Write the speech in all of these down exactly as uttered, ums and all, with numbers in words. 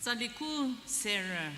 Tsaliku serü.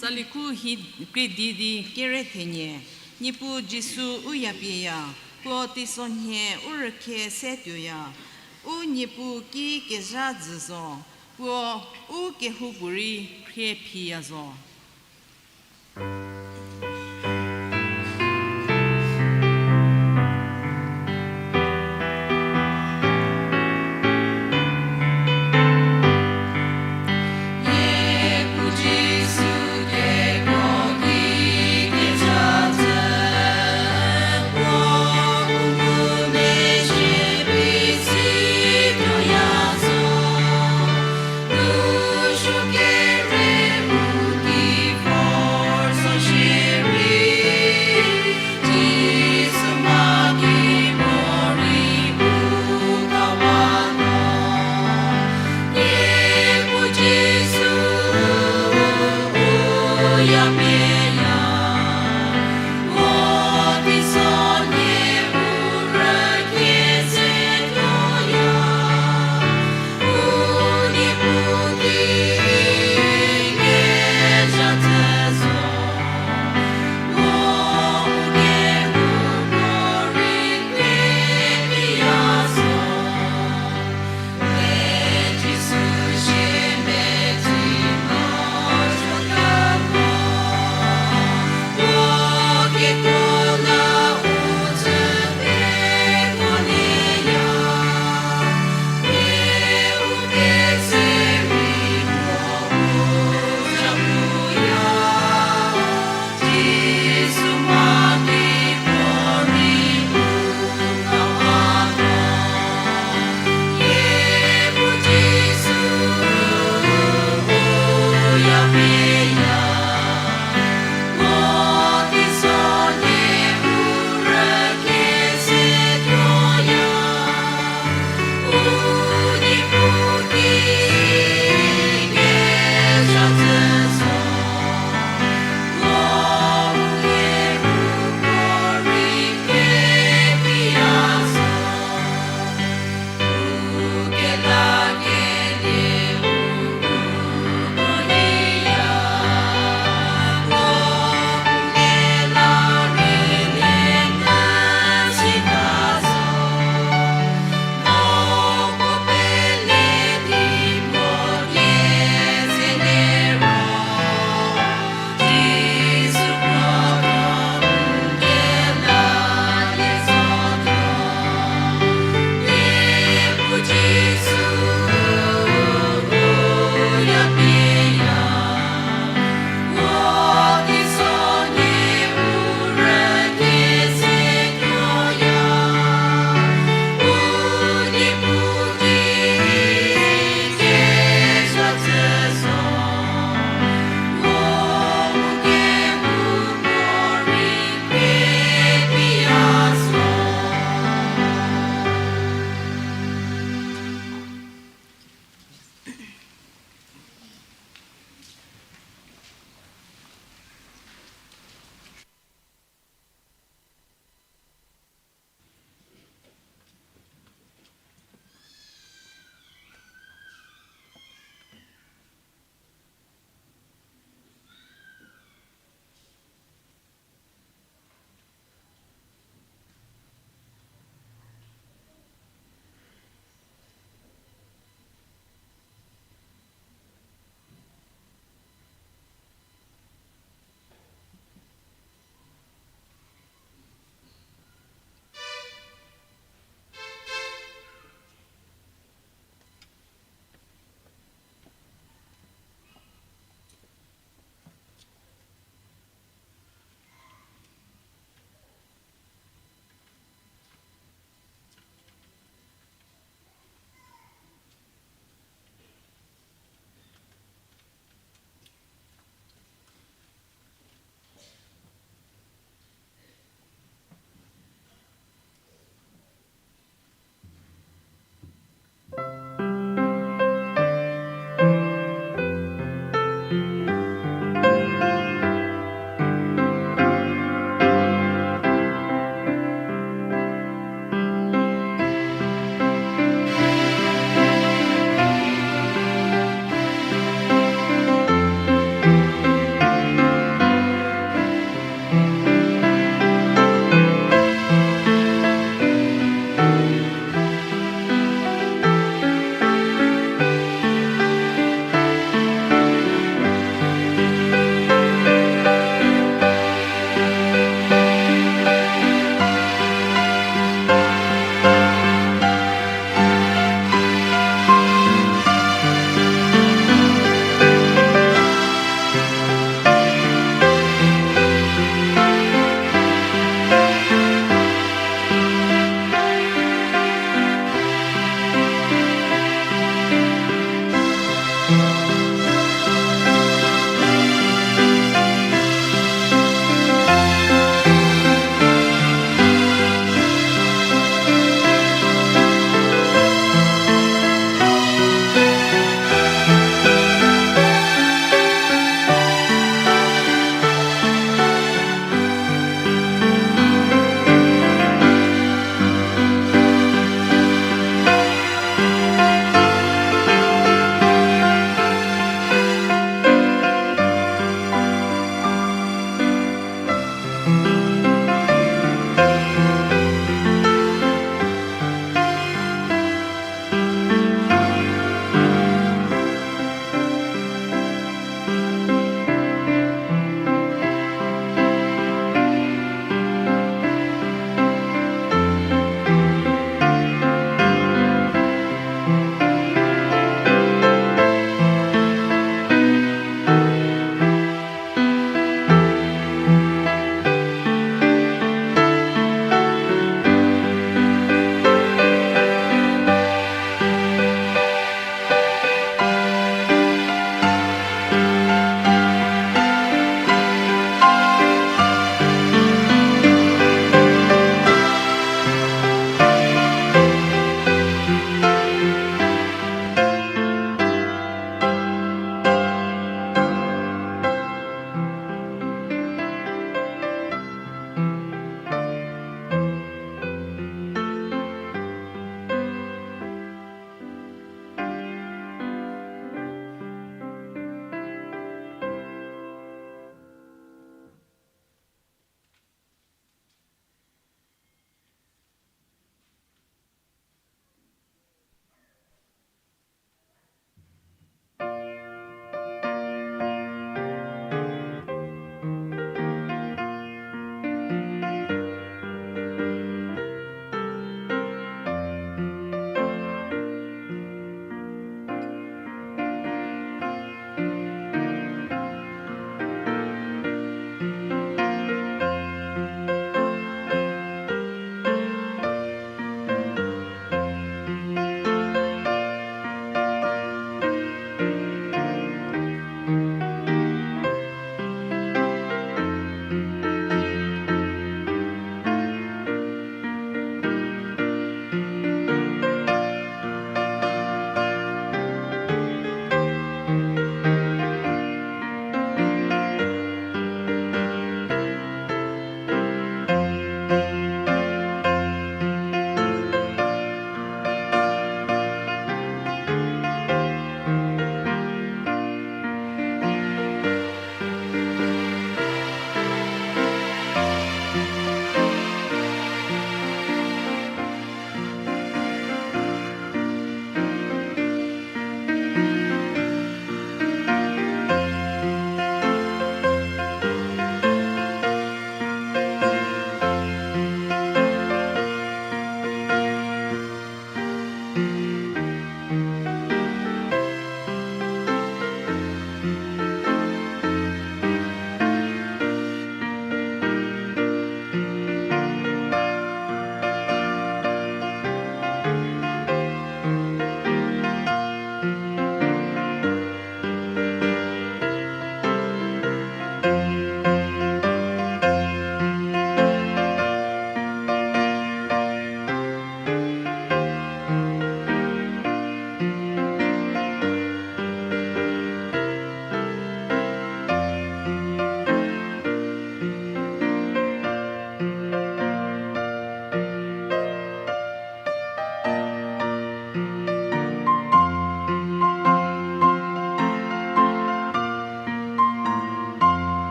Tsaliku hi kedi di kere thenie. Niepuu Jisu u yapieya, puo teisonhie u rükhe se tuoya. U Niepuu ki kezha dzü zo, puo u kehoupuorei khrie phiya zo.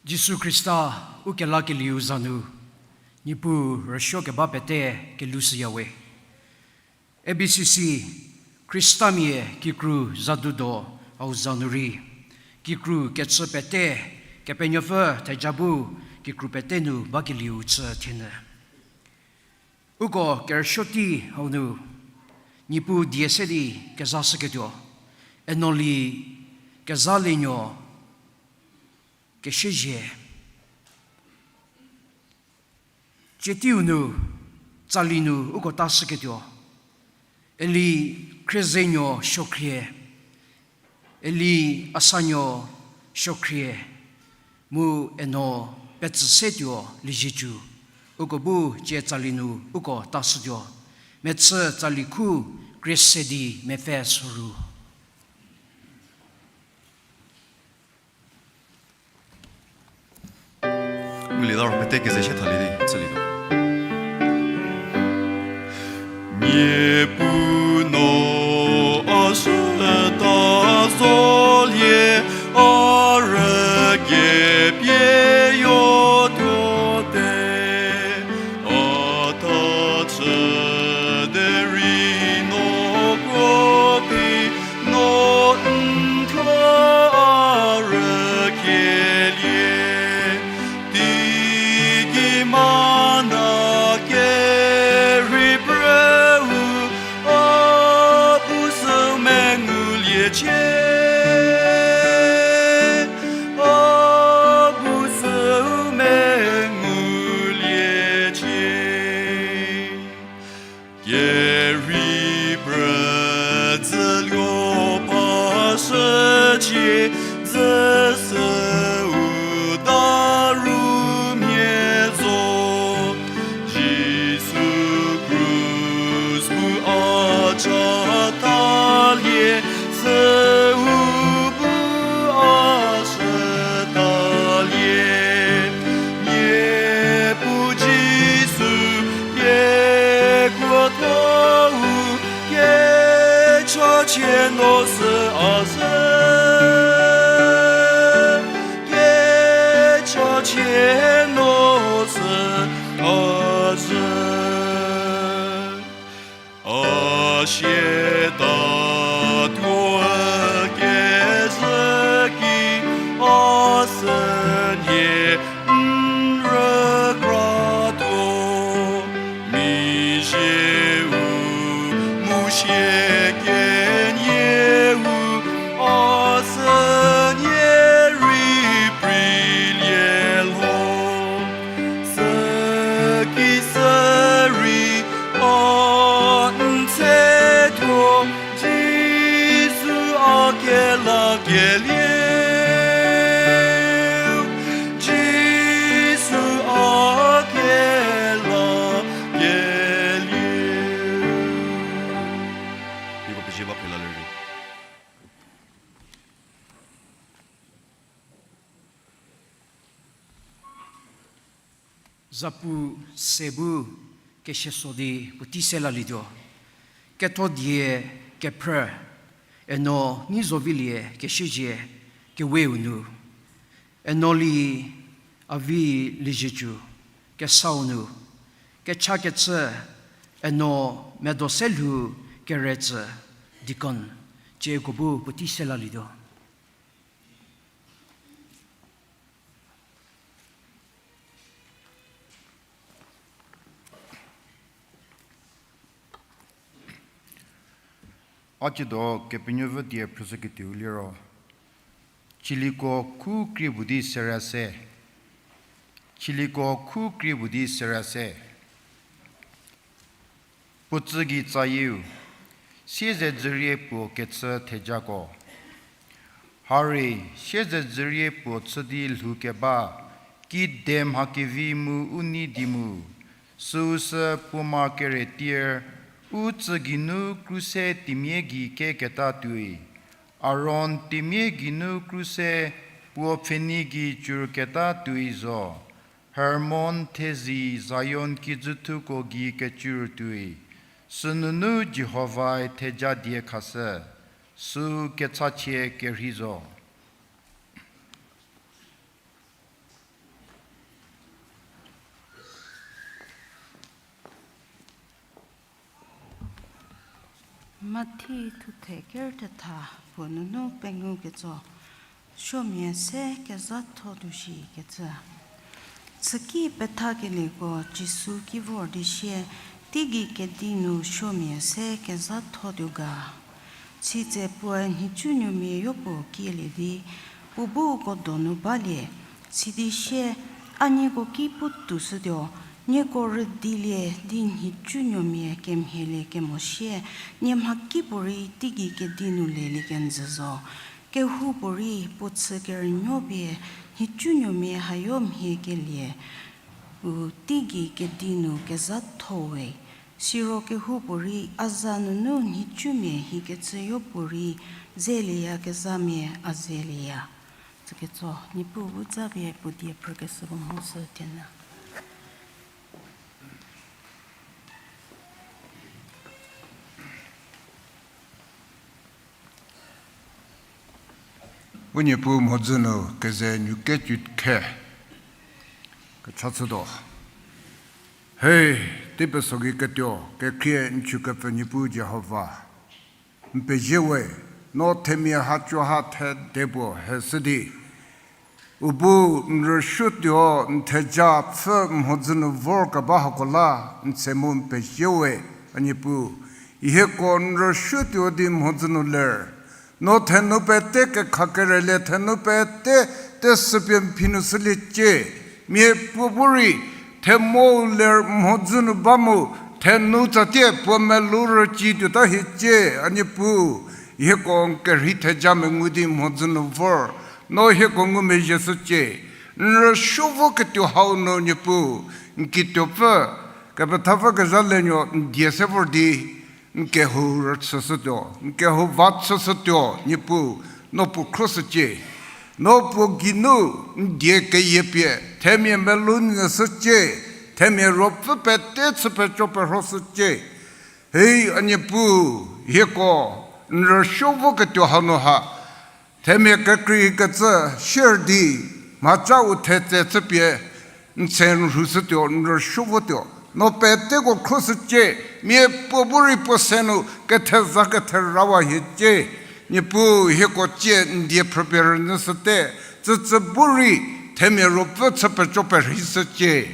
Jisu Khrista u kelakelieu za nu, Niepuu rüsuo keba pete kelushüyawe. A B C C, Khristamia kikru zadudo hau za nu rei, kikru kechü pete, Kepenuopfü theja bu kikru pete nu bakelieu chü thienyü. Uko kerüsuo tei hau nu, Niepuu die se di kezashüketuo, Enoli Kezalienuo Kesiezhie. Tsie teiu nu, tsali nu uko tashüketuo, Eli Khriezenuo Suokhrie, Eli Asanuo Suokhrie, mu Eno Petsüsetuo Liezietsu, uko bu tsie tsali nu uko tashütuo, mechü tsali khu krie se di mepfü soru. Ngulie ta ro pete keze sie thalie di chülietuo. Niepuu no a shüta zolie, a rügei pie yotuote, a tha chü derei no kuo pi, no n thuo a rükielie. Teigei mana kerhei preu, a bu süu menguliecie, a bu süu menguliecie. Kerhei prüdzüluo pashücie, dzü süu darumia zo. Jisu krus bu a cha talie, süu bu a shütalie. Niepuu Jisu kekuotho-u, kechachie no sü a zhü, kechachie no sü a zhü. A siatatuo kezhü ki, a sünie n rükratuo, mizieu mu sie kenieu, a sünie rei preilie lho. Süki sürei a n tsetuo, Jisu a kelakelieu, Jisu a kelakelieu. Nieko pezie ba phela lerei. Zapu se bu kesieso di puotei se lalietuo. Ketho die kephrü, Eno Neizovilie Kesiezhie keweu nu, Enoli Avi Liezietsu kesau nu, kechakechü, Eno Medoselhou Keretsü deacon, tsieko bu puotei se lalietuo. A tsiedo Kepenuopfü die phrüshüketuou liro, Chiliko khu krie puo di sera se. Chiliko khu krie puo di sera se. Puo tsü gei tsayieu, siezedzürie puo kechü thejako. Harie, siezedzürie puo chü di lhou keba, kide mha kevi mu u nei di mu, süu sü puoma kere tier, u tsü geinu kruse tiemia gei keketa tuoi. Aron tiemia geinu kruse puo pfhenei gei cürketa tuoi zo. Hermon thezi Zion kijüthuko gei kecüu tuoi. Sünunu Jihovae theja die khashü, süu kechachie kerhei zo. Mathi thuthe ker thetha puo nunu pengou ketso, suomia se kezhatho tuo shikecü. Süki pethakelieko Jisu ki vor di sie, teigei kedi nu suomia se kezhatho tuo ga. Sitse puoe nhicunuomia yopuo kielie di, puo bu uko donu balie, sidi sie, a nieko ki putuo shütuo, nieko rüdilie di nhicunuomia kemhielie kemo sie, nie mhakipuorei teigei kedi nu lelie kenjü zo. Kehoupuorei puo chü kerünuo pie nhicunuomia hayo mhie kelie, u teigei kedi nu kezhatho we. Siro kehoupuorei a za nunu nhicumia hikecü yopuorei zelieyakezhamia a zelieya. Tsüketso, Niepuu bu tsapie puo die phrükeshü bu mhoshü tiena. U Niepuu mhodzü nu keze nukecu khe kecha chütuo. Hei, tei peso gei ketuo, kekhrie n chükepfü Niepuu Jihova. N pezie we, no themia haco ha thede puo heshü di, u bu n rüsuotuo n theja pfü mhodzü nu vorkeba hako la n tse mu n pezie we, a Niepuu. Hieko n rüsuotuo di mhodzü nu ler. No thenu pete kekhakerelie thenu pete tesüpie n phi nu shüliecie. Miapuo bu rei themou ler mhodzü nu ba mu, thenu tsatie puo melou rüci tuota hiecie, a Niepuu. Hieko n kerhei theja mengu di mhodzü nu vor, no hieko ngumezhie shücie. N rüsuo voketuo hau nu Niepuu, n kituopfü, kepethapfü kezha lenuo n die se vor di, n kehou rüchüshütuo, n kehou va chüshütuo, Niepuu, no puo khruoshücie. No puo geinu n die keyiepie themia melou nyü shücie, themia ruopfü pete chü peco perhoshücie. Hei a Niepuu, hieko n rüsuo voketuo hanu ha themia kekreikecü sier di, mhaca u thetse chüpie n tse n rhushütuo, n rüsuo votuo. No peteko khruoshücie, miapuo bu rei puo se nu ketheza ketherawa hiecie. Niepuu hieko cie n die phrüpie rünyüshüte, tsütsü bu rei themia ruopfü chü peco perhishücie.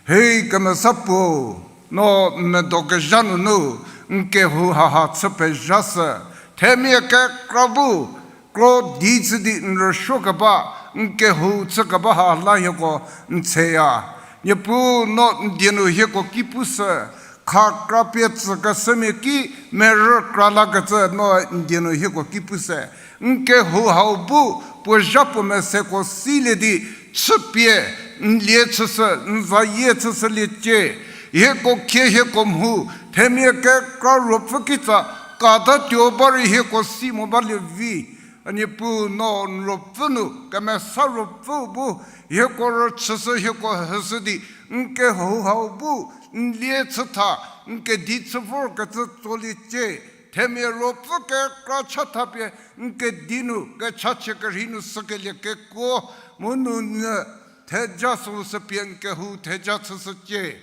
Hei kemesa puo, no n medo kezha nunu n kehou haha chü pezhashü, themia kekra bu kro di chü di n rüsuokeba, n kehou chükeba ha la hieko n theya. Niepuu no n die nu hieko ki pushü, khakra pie tsükeshümia ki merükra lakecü no n die nu hieko ki pushü. N kehou hau bu puo zha puo meseko silie di chüpie n lie chüshü, n zayie chüshüliecie. Hieko khie hieko mhu, themia kekra ruopfü kitsa katatuo ba rei hieko si mo balie vi. A Niepuu no n ruopfü nu kemesa ruopfü bu hieko rüchüshü hieko hüshü di n kehou hau bu n lie chütha, n kedi chü vorkecü tsoliecie. Themia ruopfü kekra chathapie n kedi nu kechachie kerhei nu sükelie kekuo mu nu nyü theja süu sü pie n kehou theja chüshücie.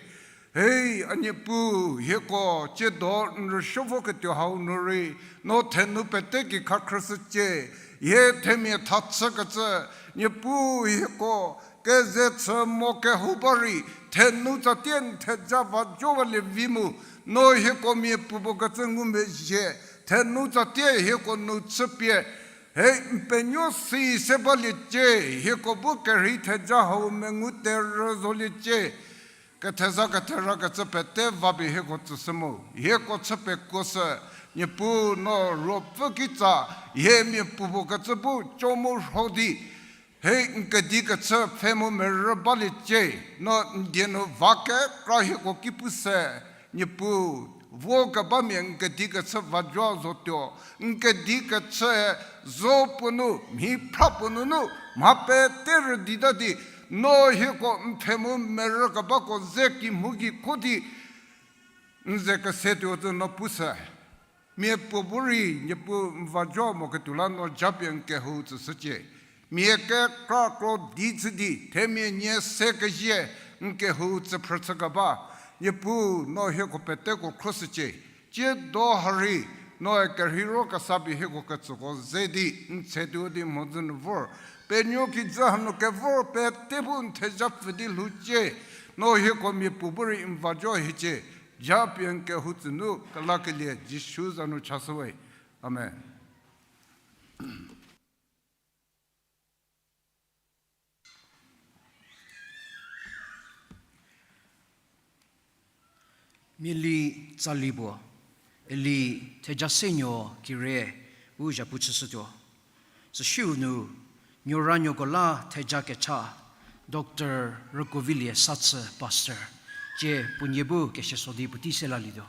Hei a Niepuu, hieko tsiedo n rüsuo voketuo hau nu rei no thenu pete ki khakhrüshücie. Hie themia tha chükecü, Niepuu hieko keze chü mo kehou ba rei thenu tsatie n theja va jowalie vi mu, no hieko miapuopuo kecü ngumezhie, thenu tsatie hieko nu chüpie, hei n penuo si se baliecie, hieko bu kerhei theja hau mengu terü zoliecie. Ketheza ketherakecü pete vapie hieko tsüshü mu hieko chü pekuoshü. Niepuu no ruopfü kitsa hie miapuopuo kecü bu co mu rho di, hei n kedi kechü pfhe mu merü baliecie. No n die nu va kekra hieko ki pushü. Niepuu, vo kebamia n kedi kechü va joa zotuo, n kedi kechü zo puo nu mhi phra puo nunu mha pete rüdita di, no hieko n pfhe mu merü kebako ze kimhie gei kho di n ze kesetuo zü no pushü. Miapuo bu rei Niepuu n va joa mo ketuo la no japie n kehou tsüshücie. Mia kekra kro di chü di themia nie se kezie n kehou tsüphrü chükeba, Niepuu no hieko peteko khroshücie. Tsiedo ha rei Noe kerheiro kesa pie hieko ketsüko ze di, n tsetuo di mhodzü nu vor. Penuo kijü hanu kevor pete bu n theja pfü di lhoucie. No hieko mia puo bu rei n va jo hiecie. Japie n kehoutsü nu kelakelie Jisu za nu chashüwe. Amen. Miali tsali puo, eli theja senuo kire u zhapu chüshütuo. Süsiu nu, nuoranuoko la theja kecha, Doctor Rükovilie Sathü Pastor, cie puo nie bu kesieso di puotei se lalietuo.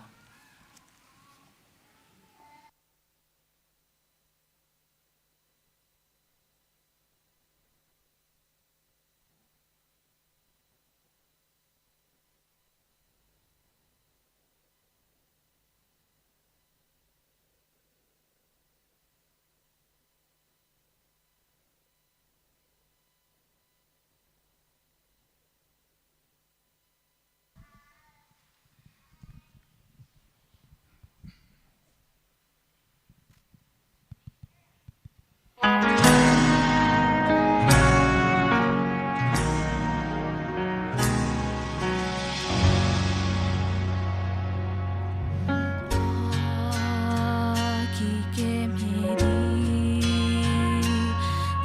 Kikemhie di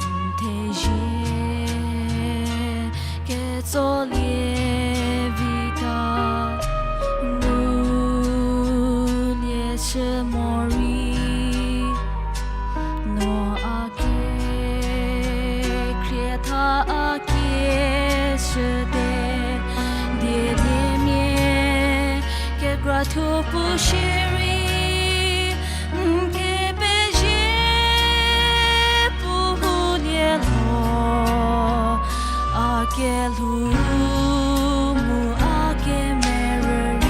n thezie ketsolie vita, ngulie shü morei, no a kekhrie tha a kieshüte, dieliemia kekrathuo pu shierei, n kepezie pu hulie lho, a kelhou mu a kemerü rei.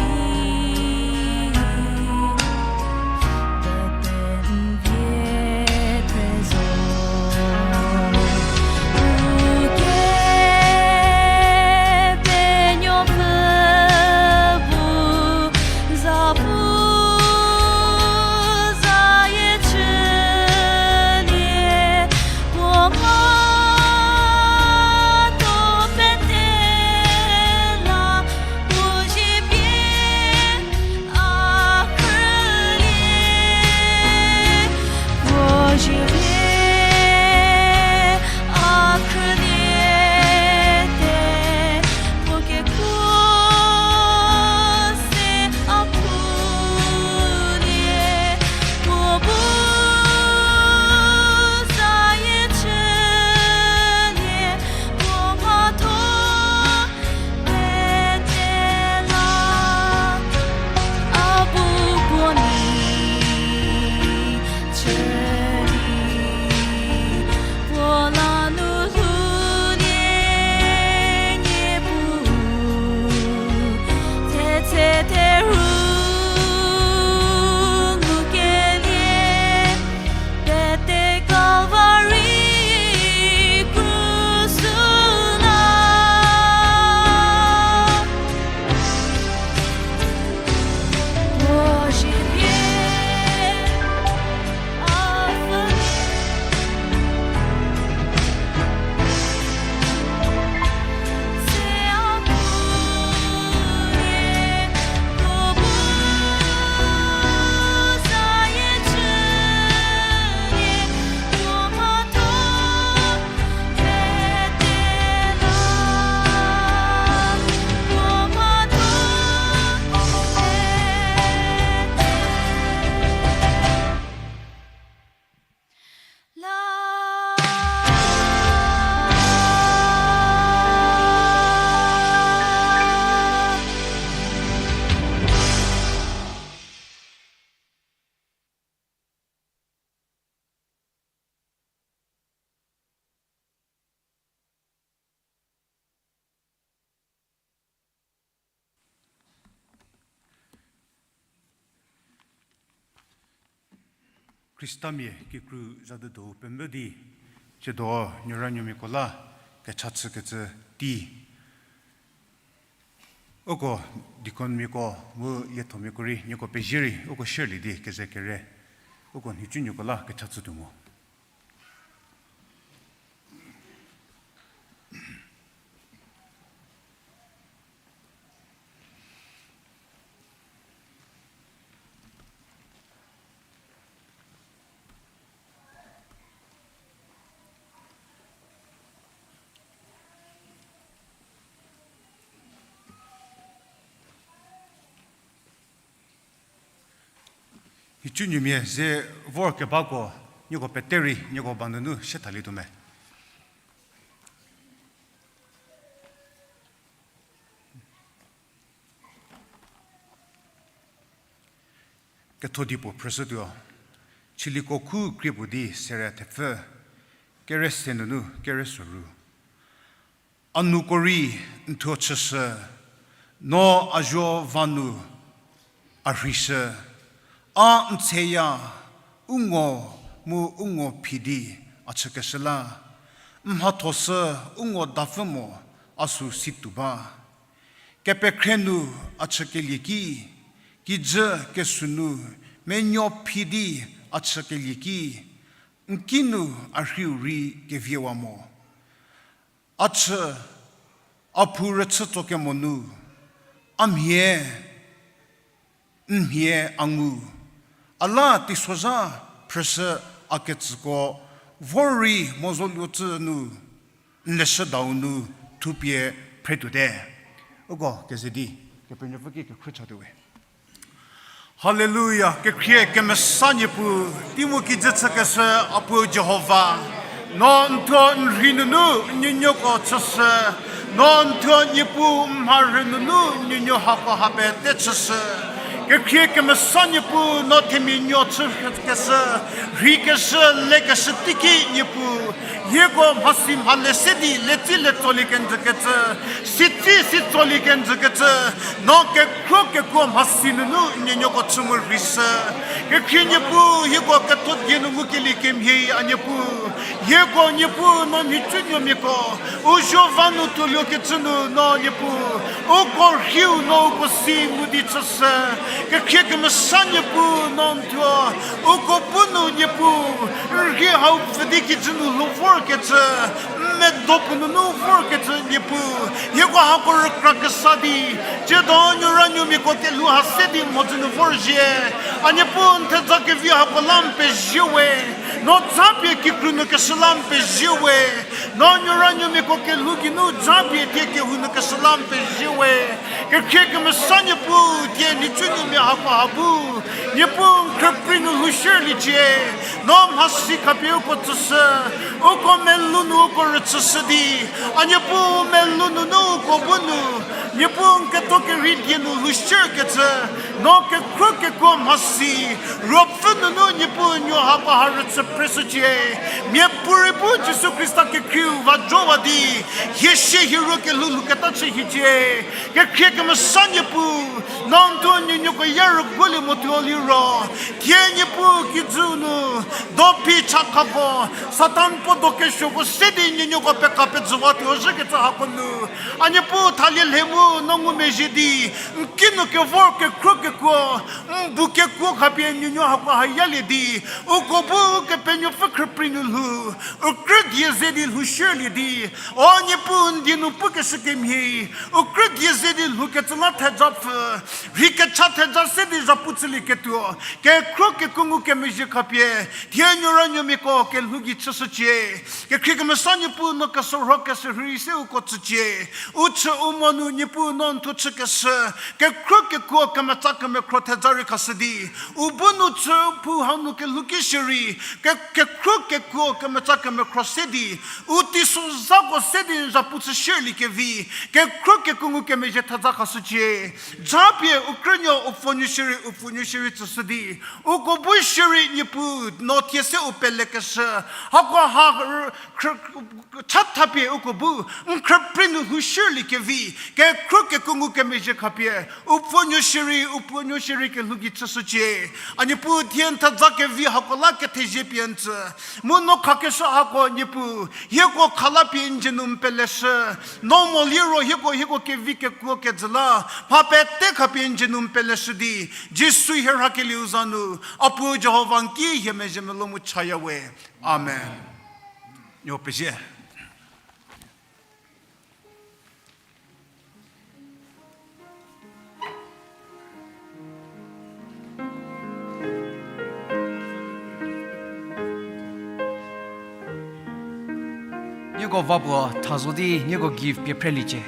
Khristamia kikru zha di do pemvü di, tsiedo nuoranuomiako la kecha chükecü tei. Uko deaconmiako mu yiethomiako rei nieko pezie rei uko share lie di keze kere. Uko nhicunuoko la kecha chütuo mo. Nhicunuomia ze vorkebako, nieko pete rei nieko ba nunu sie thalietuo me. Ketho di puo phrüshütuo. Chüliko khu krie puo di sere thepfü, kere se nunu kere soru. A nuko rei n thuo chüshü, no a zuo va nu a rheishü, a n tseya, u ngo mu u ngo phi di a chükeshü la, n mhatho sü u ngo dapfü mo a sü situo ba. Kepekhre nu a chükelie ki, kijü kesü nu menuo phi di a chükelie ki, n ki nu a rhiu rei keviewa mo. A chü, a phou rüchü tsokemo nu, a mhie, n mhie a ngu, a la teisozha phrüshü a ketsüko, vor rei mo zoluo cü nu, n leshüdau nu thupie phretuote. Uko keze di Kepenuopfü ki kekhruohi chatuo we. Haleluya, kekhrie kemesa Niepuu, tei mu kijü chükeshü a Puo Jihova. No n thuo n rhi nunu n nuonuoko chüshü, no n thuo Niepuu n mharhü nunu n nuonuo hako ha pete chüshü. Kekhrie kemesa Niepuu, no themia nuo chükeshü, rheikeshü, lekeshü teiki Niepuu, hieko mhasi mhale se di letsi letsolie kenjükecü, sitsi sitsolie kenjükecü, no kekhro kekuo mhasi nunu n nuonuoko chü mu rheishü. Kekhrie Niepuu, hieko ketho die nu ngukelie kemhie a Niepuu, hieko Niepuu no nhicunuomiako u zuo va nu tuoluokecü nu no Niepuu, uko rhiu no uko si ngu di chüshü. Kekhrie kemesa Niepuu, no n thuo uko bu nu Niepuu, n rhi hau pfü di kijü nu lhou vorkecü, n medo puo nunu vorkecü Niepuu, hieko hako rükra kesa di, tsiedo nuoranuomiako kelhou ha se di mhodzü nu vorzhie. A Niepuu, n theja kevi hako la n pezie we, no japie kikru nu keshü la n pezie we, no nuoranuomiako kelhou geinu japie tie kehou nu keshü la n pezie we. Kekhrie kemesa Niepuu, tie nhicunuomia hako ha bu, Niepuu n khrüprei nu lhou shierliecie, no mhasi khapie uko tsüshü, uko melou nu uko rüchüshü di, a Niepuu melou nunu uko bu nu, Niepuu n ketho kerhei die nu lhou shierkecü, no kekhro kekuo mhasi, ruopfü nunu Niepuu n nuo hako ha rüchü phreshücie. Miapuorei bu Jisu Khrista kekhrieu va jowa di, hie sie hie ruo kelhou lhouketa chü hiecie. Kekhrie kemesa Niepuu, no n thuo n nuonuoko ya rüguolie mo tuo liro, thie Niepuu kijü nu, dophi chakhako, Satan puo do kesuoko se di n nuonuoko peka pejüwa tuo zhükecü hako nu, a Niepuu thalie lhe mu no ngumezhie di, n ki nu kevor kekhro kekuo, n bu kekuo khapie n nuonuo hako hayalie di, uko bu Ukepenuopfü khrüprei nu lhou, u krü die ze di lhou shierlie di, o Niepuu n die nu pukeshü kemhie, u krü die ze di lhoukecü la theja pfü, rheikecha theja se di zhapu chülieketuo, kekhro kekuo ngukemezhie khapie, thie nuoranuomiako kelhou gei chüshücie. Kekhrie kemesa Niepuu no kesorho keshürhei se uko tsücie. U chü u mo nu Niepuu no n thuo chükeshü, kekhro kekuo kemetsa kemekhro theja rei khashü di, u bu nu chü phou hau nu kelhou ki shierei, ke-, kekhro kekuo kemetsa kemekhro se di, u teisozhako se di n zhapu chü shierlie kevi, kekhro kekuo ngukemezhie theja khashücie. Japie u krünuo u pfunuo shierei, u pfunuo shierei tsüshü di, uko bu shierei Niepuu no thie se u pelekeshü, hako ha r-, khrü-, chathapie uko bu n khrüprei nu lhou shierlie kevi, ke Khrü keku ngukemezhie khapie, u puonuo shierei, u puonuo shierei kelhou gei chüshücie. A Niepuu, thie n thedza kevi hako la kethezie pie n tsü. Mu no khakeshü hako Niepuu, hieko khala pie n dzie nu n peleshü. No mo liro hieko, hieko kevi kekuo kejü la, mha pete khapie n dzie nu n peleshü di, Jisu hie rhakelieu za nu, a Puo Jihova n ki hie mezhie melou mu chaya we. Amen. Nuo pezie. Nieko va puo tha zo di nieko gift pie phreliecie.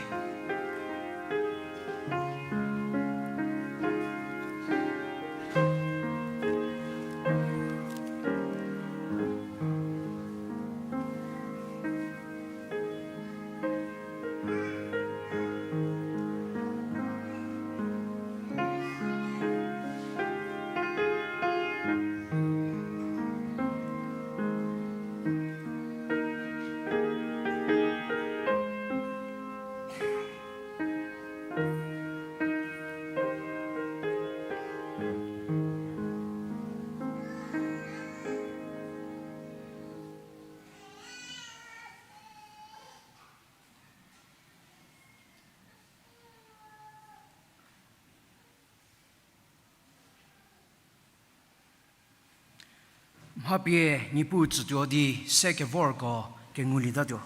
Mha pie Niepuu tsütuo di se kevorko kengulietatuo.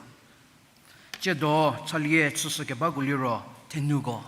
Tsiedo chalie chüshü kebako liro thenuko.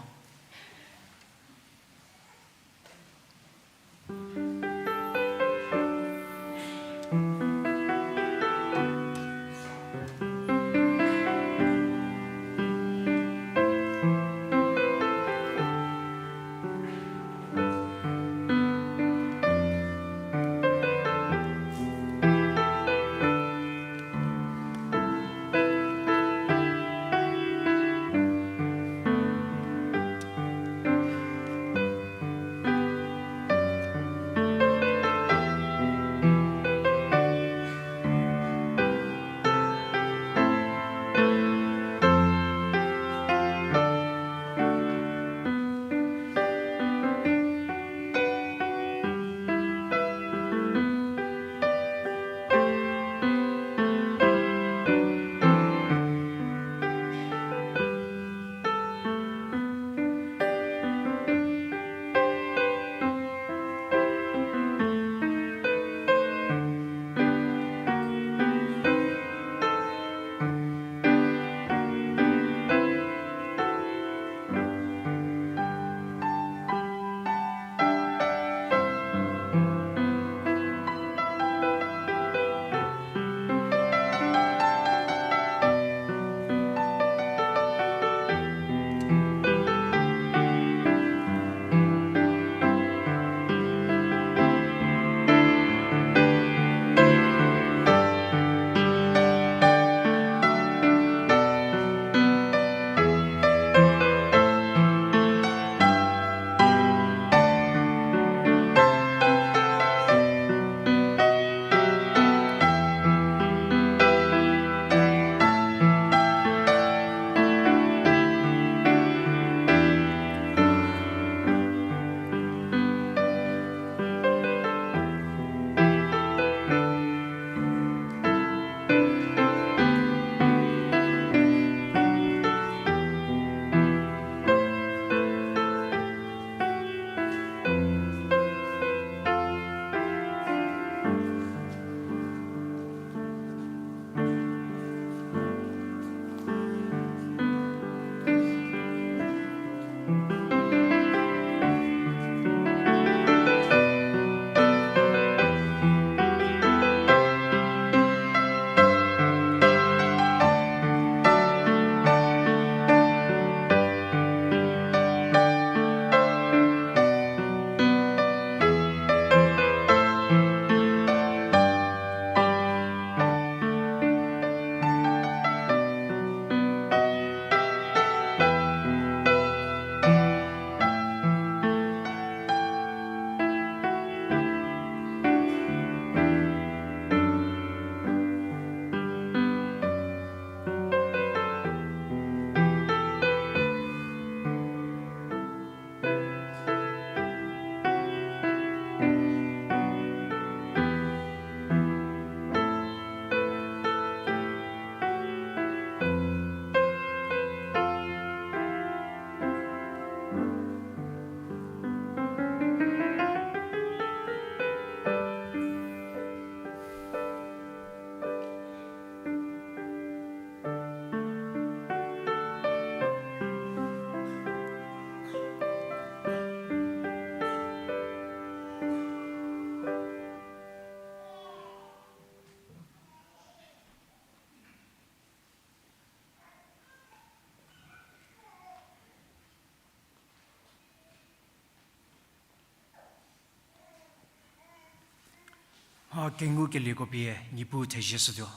A kengukelieko pie Niepuu thezie shütuo.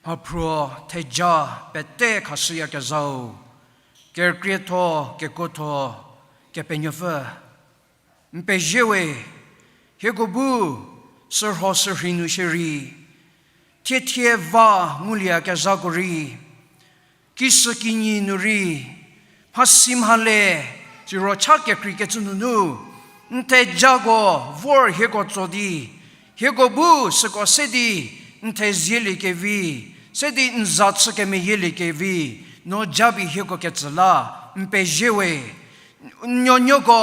Mhaphruo theja pete khashüyakezhau, kerükrietho, kekuotho, Kepenuopfü, n pezie we, hieko bu sürho sürhei nu shierei, thiethie va ngulieyakezhako rei, kishükinyi nu rei, mhasi mhale, siro cha kekreikecü nunu, n thejako vor hieko tso di, hieko bu süko se di, n thezieliekevi, se di n za chü kemeyieliekevi, no japie hieko ketsü la, n pezie we. N nuonuoko,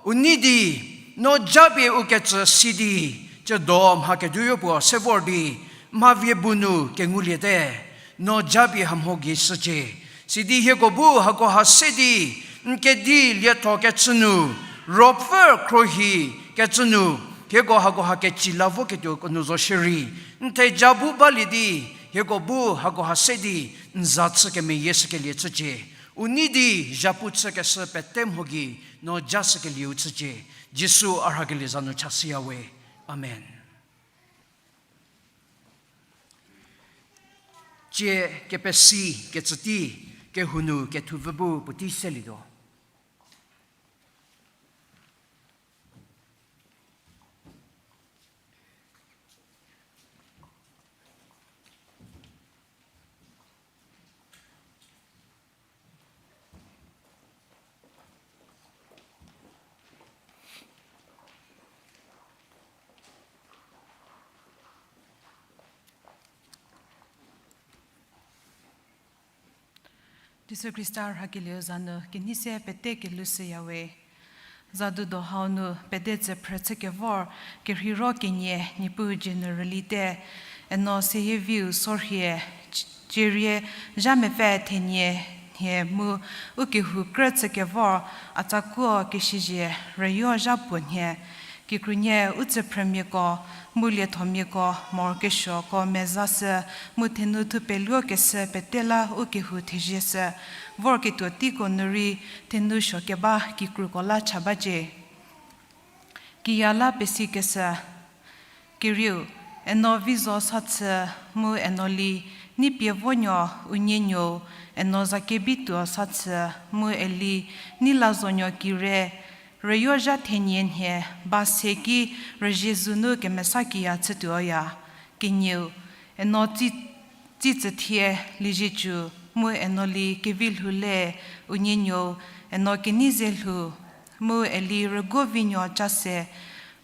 u nei di, no japie u ketsü si di, tsiedo mha keduoyo puo se vor di, mha vie bu nu kenguliete, no japie hamhie gei shücie. Sidi hieko bu hakoha se di, n kedi lietho kecü nu, ruopfü khruohi kecü nu, hieko hakoha keci la voketuoko nu zo shierei, n theja bu balie di, hieko bu hakoha se di, n za chü kemeyie shükelie chücie. U nei di zhapu chükeshü pete mho gei, no ja shükelieu chücie. Jisu a rhakelie za nu chashüya we. Amen. Tsie kepesi kecü tei, kehou nu kethuvü bu puotei selietuo. Jisu Khrista rhakelieu za nu kenei se pete kelushüya we. Zadu do hau nu pede tsüphrü chükevor kerheiro kenie Niepuu dzie nu rülite, eno seyieviu sorhie, cierie zha mepfü thenie nhie mu u kehou krü chükevor a tsakuo keshüzie rüyo zha puo nhie. Kikrunie u tsüphrümiako, mu liethomiako, morokesuoko mezashü, mu thenu thupeluokeshü pete la u kehou thezieshü, vorketuo teiko nu rei thenu suo keba kikruko la cha bacie. Kiya la pesikeshü, kerieu, eno vi zo sa chü, mu eno li, nei pie vonuo, unie nuou, eno za kebituo sa chü, mu eli, nei la zonuo kire, rüyo zha thenie nhie, ba se ki rüzie zunu kemesa kiya chütuoya. Kenieu, eno tsi, tsitsüthie, liziecü, mu eno li kevi lhou le, unie nuou, eno kenei ze lhou, mu eli rüguo vi nuo ca se,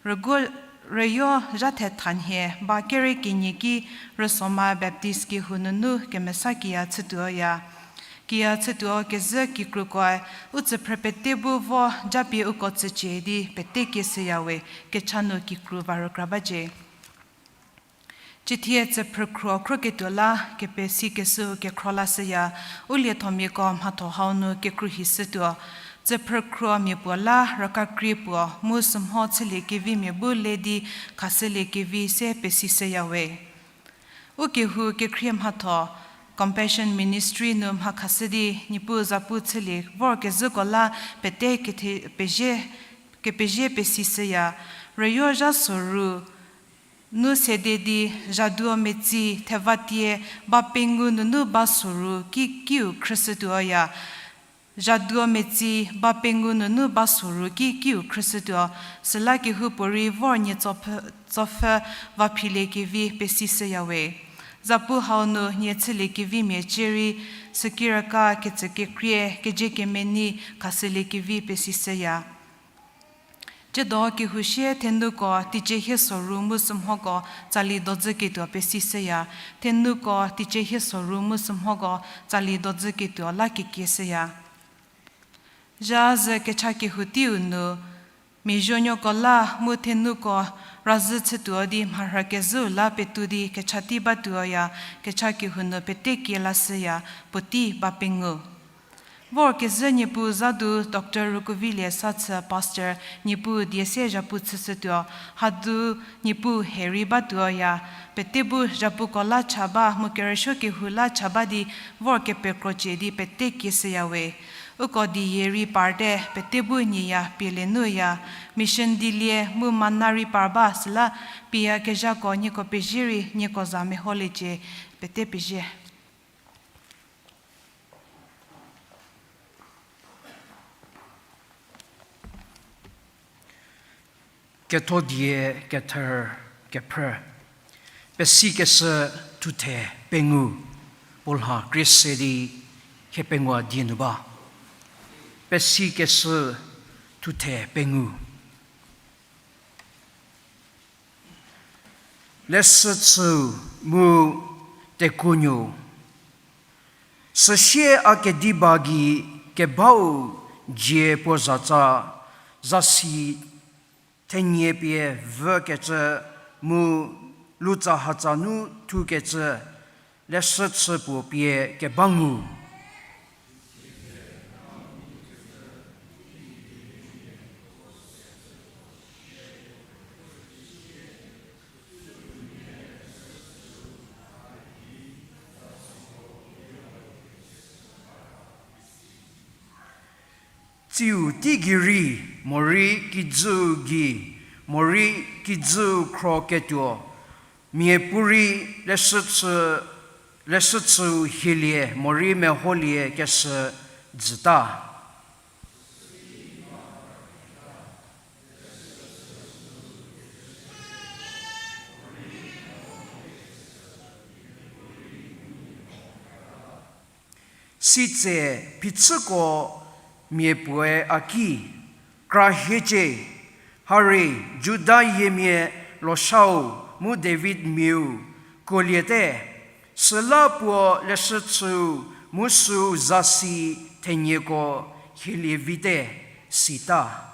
rüguo, rüyo zha thetha nhie, ba kere kenie ki rüsoma Baptist kehou nunu kemesa kiya chütuoya. Kiya chütuo kezhü kikrukoe, u tsüphrü pete bu vo japie uko tsücie di pete kieshüya we, kecha nu kikru va rükra bacie. Ciethie tsüphrü khruo khruoketuo la kepesikeshü kekhro lashüya, u liethomiako mhatho hau nu kekruohishütuo. Tsüphrü khruo mia puo la rükakrie puo mu sümho chüliekevimia bu le di khashüliekevi se pesishüya we. U kehou kekhrie mhatho, Compassion Ministry nu mha khashü di Niepuu zapu chülie vorkezhüko la pete kethe-, pezie, kepezie pesishüya, rüyo zha soru, nu sede di zhaduo metsi thevatie ba pengou nunu ba soru ki kiu khrüshütuoya. Zhaduo metsi ba pengou nunu ba soru ki kiu khrüshütuo, süla kehoupuorei vor nie tsopfü, tsopfü va philiekevi pesishüya we. Zapu hau nu nie chüliekevimia cierei, sükiraka kecükekrie, kezie kemenei khashüliekevi pesishüya. Tsiedo kehou sie thenuko teicie hie soru mu sümhoko tsali dodzüketuo pesishüya. Thenuko teicie hie soru mu sümhoko tsali dodzüketuo la kekieshüya. Zha zhü kecha kehou teiu nu, mia zuonuoko la mu thenuko razhü chütuo di mharhü kezhüu la petou di kecha tei batuoya, kecha kehou nu pete kie lashüya, puotei ba pengou. Vorkezhü Niepuu zadu Doctor Rukuvilie Sathü Pastor Niepuu die se zhapu chüshütuo, hadu Niepuu he rei batuoya, pete bu zhapuko la cha ba mu kerüsuo kehou la cha ba di vor kepekrocie di pete kieshüya we. Uko diyie rei parte, pete bu nieya pielie nuya, mission dilie mu mana rei par ba süla, pieyakezhako nieko pezie rei nieko za meholiecie, pete pezie. Ketho die kether kephrü. Pesikeshü thuthe pengou, puo lha krie se di hie pengou a die nu ba. Pesikeshü thuthe pengou. Leshü chüu mu tekuonuou. Süsie a kediba gei kebau dzie puo zatsa, zasi thenie pie vükecü mu lutsahatsa nu thukecü leshü chü puo pie keba ngu. Tsiu teigei rei, morei kijüu gei, morei kijüu khro ketuo, miapuorei leshü chü, leshü chüu hielie morei meholie keshü jüta. Sitse phichüko mia puoe a ki, kra hiecie, harie Juda yiemia Loshau mu David miau kuoliete, süla puo leshü chüu mu süu zasi thenieko hielie vite, sita.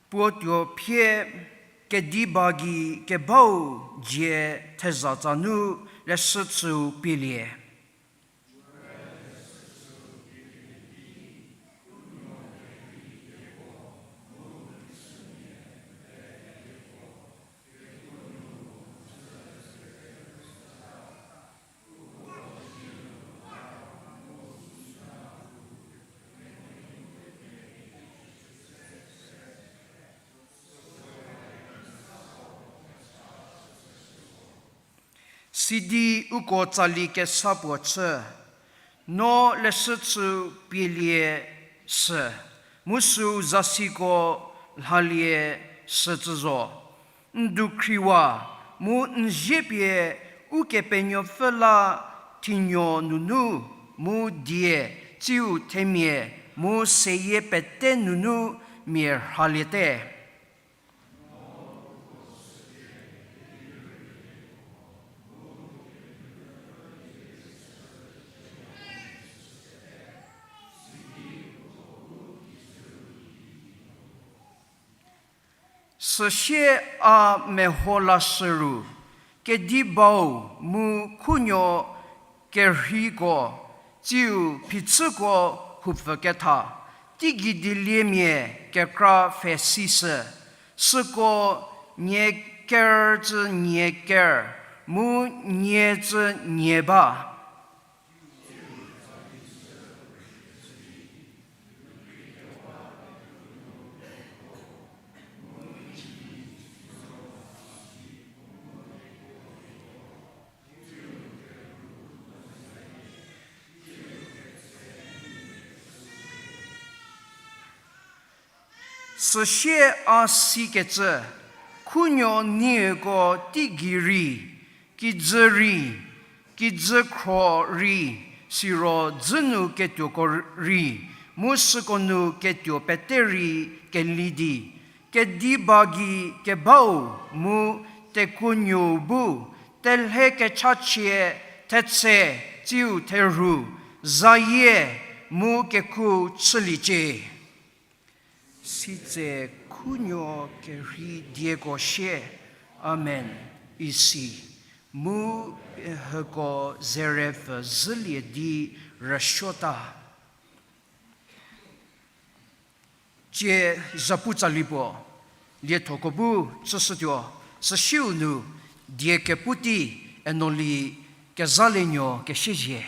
Puo tuo phie kediba gei kebau dzie thezatsa nu leshü chüu pielie. Sidi uko tsali kesa puo chü, no leshü chüu pielie shü, mu süu zasiko lhalie shücü zo. N dukhriwa mu n zie pie Ukepenuopfü la thinuo nunu mu die tsiu themia mu seyie pete nunu mia rhaliete. Süsie a meho lashü ru, kedibau mu khunuo kerheiko, tsiu phichüko houpfüketha, teigei dieliemia kekra pfhe sishü, süko nie ker cü nie ker, mu nie cü nie ba. Süsie a sikecü, khunuo nieko teigei rei, kijü rei, kijü khro rei, siro dzü nu ketuoko rei, mu süko nu ketuo pete rei keli di, kediba gei kebau mu tekuonuou bu, telhe kechachie, thetse, tsiu therhu, zayie, mu kekuo chüliecie. Sitse khunuo kerhei dieko sie, Amen, isi, mu hieko zerepfü zhülie di rüsuota. Tsie zapu tsali puo liethoko bu tsüshütuo, süsiu nu die kepu tei Enoli Kezalienuo Kesiezie.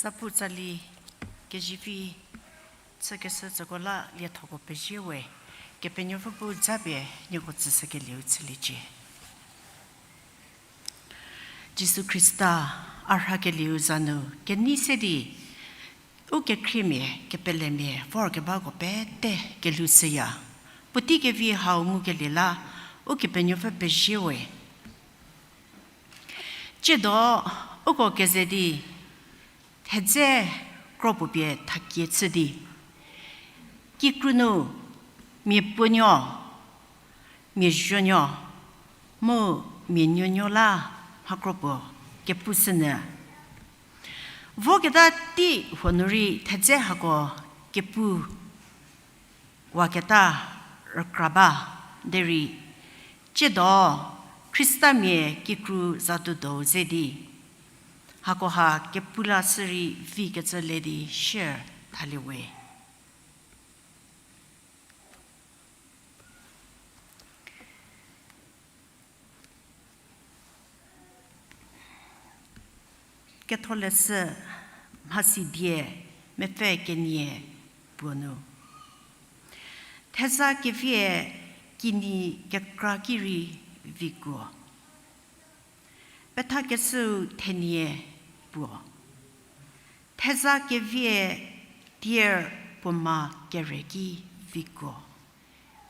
Zapu tsali kezivi chükeshü tsüko la liethoko pezie we, Kepenuopfü bu japie nieko tsüshükelieu chüliecie. Jisu Khrista, a rhakelieu za nu kenei se di, ukekhriemia, kepelemia vorkebako pete kelhou shüya. Puotei kevi hau ngukelie la, Ukepenuopfü pezie we. Tsiedo, uko keze di, thedze kro puo pie thakie chü di, kikru nu, mia puonuo, mia zuonuo, mu mia nuonuo la mhakro puo kepushünyü. Voketa tei huo nu rei thedze hako kepu waketa rükra ba derei, tsiedo Khristamia kikru zatuo dou ze di hakoha kepu la sü rei vikecü le di share thalie we. Ketholeshü mhasi die mepfü kenie puo nu, theza kevie kinyi kekra ki rei vikuo. Pethakeshüu thenie puo, theza kevie tier puo ma kere ki vikuo.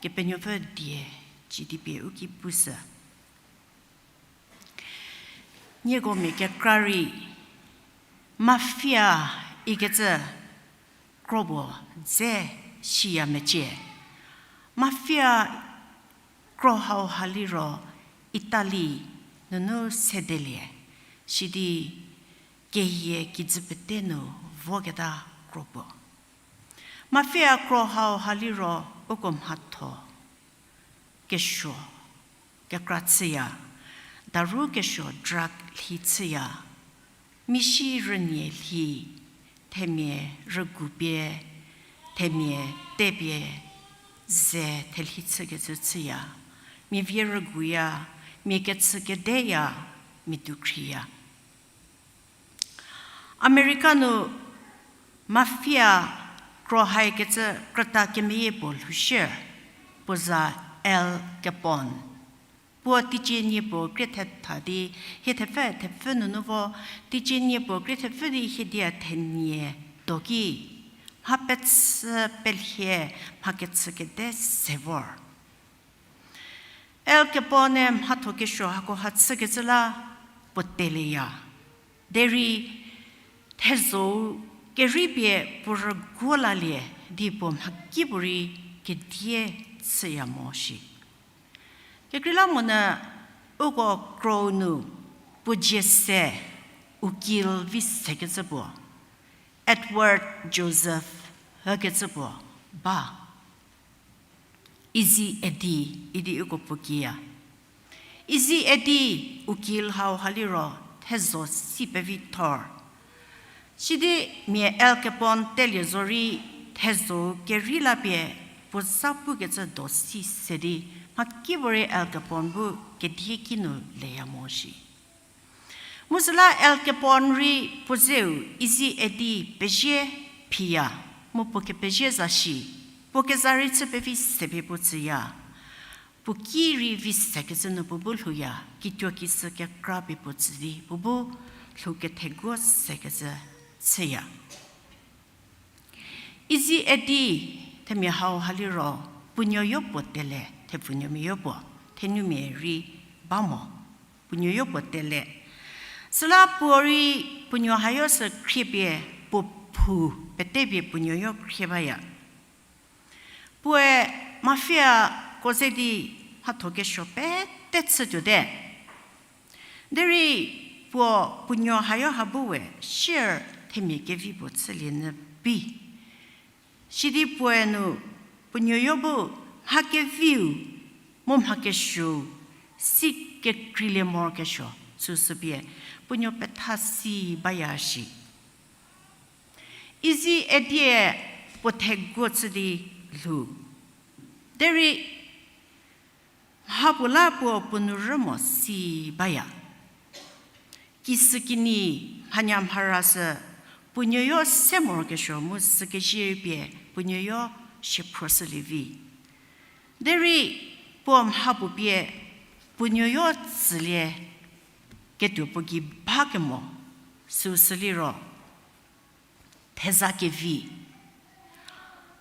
Kepenuopfü die cidi pie u ki pushü. Nieko mia kekra rei mafia ikecü kro puo dze siya mecie. Mafia kro hauha liro Italy nunu sedelie, sidi keyie kijü pete nu voketa kro puo. Mafia kro hauha liro uko mhatho kesuo kekra chüya, daru kesuo drug lhi chüya, mishi rünie lhi, themia rügu pie, themia te pie, ze thelhi chükecü chüya, mia vie rüguya, mia kechü kedeya, mia dukhriya. America nu mafia kro haikecü krüta kemeyie puo lhoushie, puo za Al Capone. Puo teicie nie puo krie thetha di hie thepfü thepfü nunu vo, teicie nie puo krie thepfü di hie dia thenie do ki, mha pechü pelhie, mha kechü kede se vor. Al Capone-e mhatho kesuo hakoha chükecü la puo teleya. Derei thezou kerei pie puo rüguo lalie di puo mhakipuorei kedie chüya mo shi. Kekreilamonyü uko krou nu puo dzie se ukil vi sekecü puo, Edward Joseph hükecü puo ba. Easy Eddie idi uko puo kiya. Easy Eddie ukil hauha liro thezo si pevi thor. Sidi mia Al Capone telie zorei thezo kerei la pie puo za pukecü do si se di mhakipuorei Al Capone bu kedie kinu leya mo shi. Mu süla Al Capone rei puo zeu Easy Eddie pezie phiya, mu puo kepezie za shi, puo keza rei chü pevi se pie puo tsüya. Puo ki rei vi sekecü nu puo bu lhouya, kituo kisü kekra pie puo tsü di puo bu lhou ketheguo sekecü chüya. Easy Eddie themia hauha liro puo nuoyo puo tele, thepfunuomia yo puo, thenumia rei ba mo, puo nuoyo puo tele. Süla puo rei puo nuo hayo sü khriepie puo phu pete pie puo nuoyo khrie baya. Puoe mafia ko ze di mhatho kesuo pete chütuote. Derei puo puo nuo hayo ha bu we share themia kevi puo chülie nyü bi. Sidi puoe nu puo nuoyo bu mha keviu mu mha kesuou si kekreilie morokesuo süsü pie puo nuo petha si baya shi. Easy Eddie-e puo theguo chü di lhou. Derei mha puo la puo puo nu rü mo si baya. Kisükinyi mhanya mhara sü puo nuoyo se morokesuo mu sükezhie pie puo nuoyo shiephrüshülie vi. Derei puo mha puo pie puo nuoyo tsülie ketuo puo gei ba kemo süsü liro theza kevi.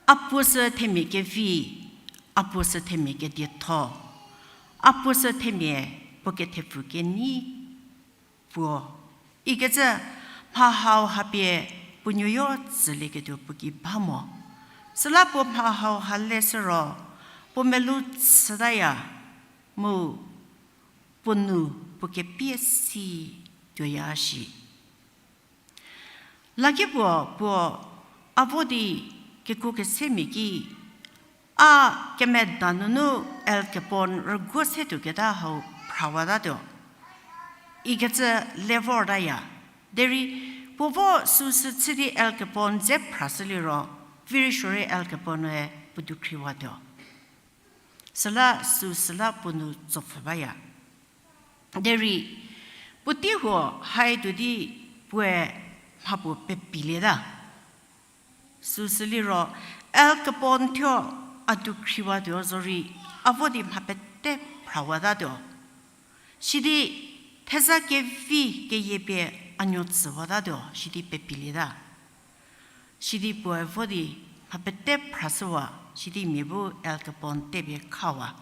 A puo sü themia kevi, a puo sü themia kedietho, a puo sü themia puo kethepfu kenyi puo ikecü mha hauha pie puo nuoyo tsülieketuo puo gei ba mo. Süla puo mha hauha le süro puo melou chütaya mu puo nu puo kepie si tuoya shi. Lakepuo puo a vo di kekuo kesemia ki, a kemeda nunu Al Capone rüguo se tuoketa hau phrawatatuo ikecü le vortaya. Derei puo vo süsü chü di Al Capone dze phrashü liro, vi rei suorei Al Capone-e puo dukhriwatuo. Süla süsüla puo nu tsopfhü baya. Derei puotei huo haituo di puoe mha puo pepilieta. Süsü liro, Al Capone thuo a dukhriwatuo zorei, a vo di mha pete phrawatatuo. Sidi theza kevi keyie pie a nuo tsüwatatuo, sidi pepilieta. Sidi puoe vo di mha pete phrashüwa, sidi mia bu Al Capone tepie khawa.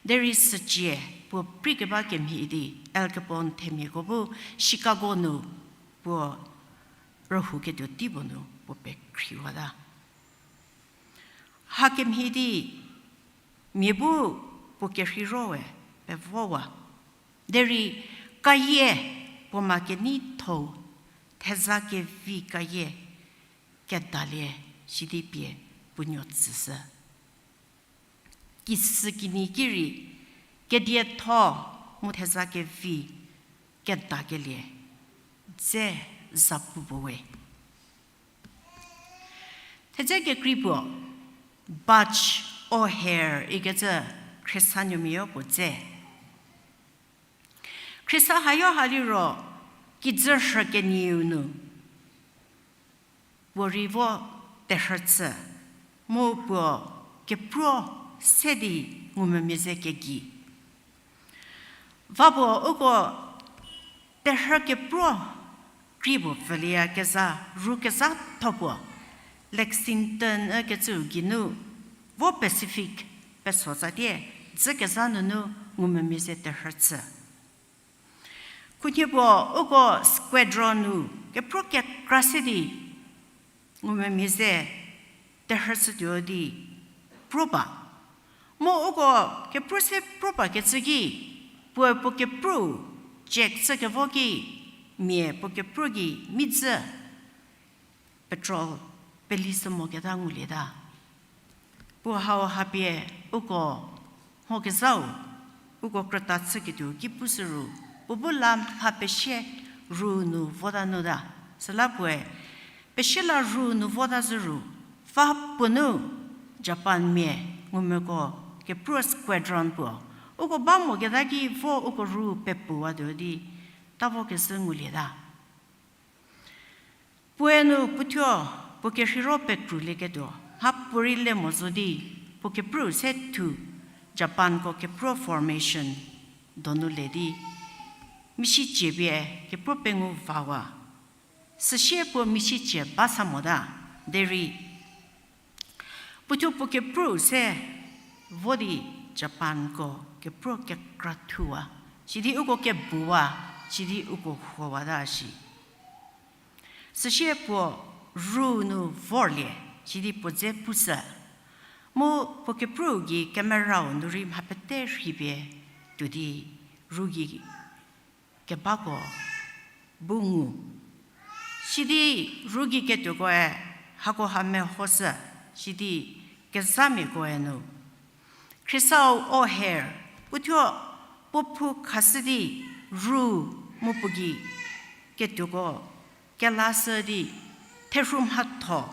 Derei sücie puo preikeba kemhie di Al Capone themiako bu Chicago nu puo rühouketuo tei puo nu puo pekhriwata. Hakemhie di mia bu puo kerhei rowe pevowa. Derei kayie puo ma keneithou, theza kevi kayie kedalie sidi pie puo nuo tsüshü. Kisükinyi ki rei, kedietho mu theza kevi kedakelie dze zapu puo we. Thedze kekrei puo, Butch O'Hare ikecü khriesanuomia puo dze. Khriesa hayo ha liro, kijü rhü kenieu nu puo rei vo terhü chü, mu puo kepruo se di ngumvümia ze kegei. Va puo uko terhü kepruo krie puo pfülieyakezha ru kezhatho puo Lexington ükecüu geinu vo Pacific pesotsatie dzükezha nunu ngumvümia ze terhü chü. Khunhie puo uko squadron nu kepruo kekra se di ngumvümia ze terhü chütuo di pruo ba. Mu uko kepruo se pruo bakecü ki, puoe puo kepruo check chükevo ki, mia puo kepruo gei midzü petrol peli sü moketa ngulieta. Puo hau hapie uko mhokezhau, uko krüta chüketuo ki pushü ru, puo bu la mha pesie ru nu vota nu ta. Süla puoe pesie la ru nu vota zhü ru, va puo nu Japanmia ngumvüko kepruo squadron puo uko ba moketa ki vo uko ru pepuwatuo di ta vokezhü ngulieta. Puoe nu puothuo puo kerheiro pekrulieketuo mhapuorei le mo zo di, puo kepruo se thu Japanko kepruo formation donu le di, misicie pie kepruo pengou vawa. Süsie puo misicie ba sa mota, derei puothuo puo kepruo se vo di Japanko kepruo kekra thuwa, sidi uko kebuwa, sidi uko huowata shi. Süsie puo ru nu vorlie, sidi puo dze pushü. Mu puo kepruo gei camera-u nu rei mha pete rhipie tuo di ru gei kebako bu ngu. Sidi ru gei ketuokoe hakoha mehoshü, sidi kezhamiakoe nu Khriesau O'Hare, puothuo puo phou khashü di ru mu puo gei ketuoko kelashü di therhu mhatho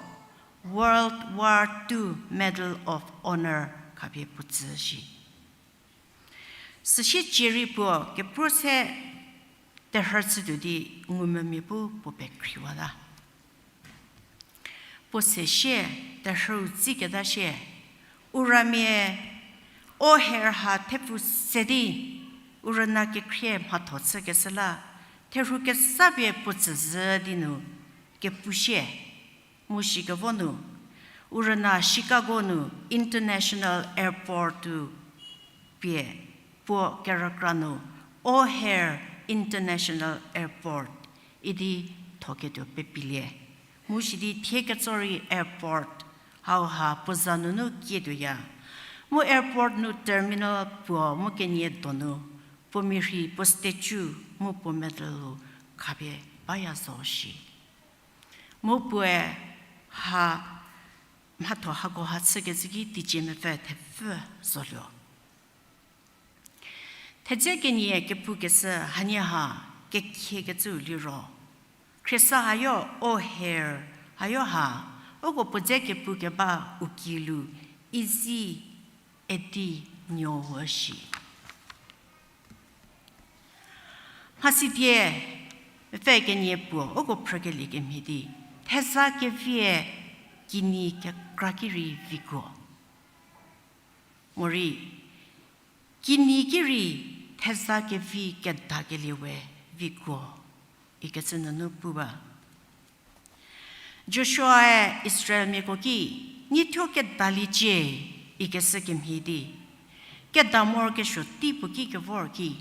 World War Two Medal of Honor khapie puo tsü shi. Süsie cierei puo kepruo se terhü chütuo di ngumvümia bu puo pekhriwata. Puo se sie terhüu tsiketa sie, u ramia O'Hare ha thepfu se di u rüna kekhrie mhatho chükeshü la, therhu kezapie puo tsüzhü di nu kepu sie. Mu shikevo nu, u rüna Chicago nu International Airport-u pie puo kerükra nu O'Hare International Airport idi thoketuo pepilie. Mu sidi thie ketso rei airport hauha puo za nunu kietuoya. Mu airport nu terminal puo mu kenie donu puo mirhi, puo statue mu puo medal-u khapie baya zo shi. Mu puoe ha mhatho hako ha chükecü ki teicie mepfü thepfü zoluo. Thedze kenie kepukeshü hanie ha kekhiekecüu liro, khriesa hayo, o her hayo ha, uko puo dze kepu keba u kilu, izi edi nuo shi. Mhasidie mepfü kenie puo uko phrükelie kemhie di, theza kevie kinyi kekra ki rei vikuo. Morei, kinyi ki rei theza kevi kedakelie we vikuo, ikecü nunu pu ba. Joshuae Israelmiako ki, niethuo kedaliecie, ikeshü kemhie di, keda morokesuo tei puo ki kevor ki,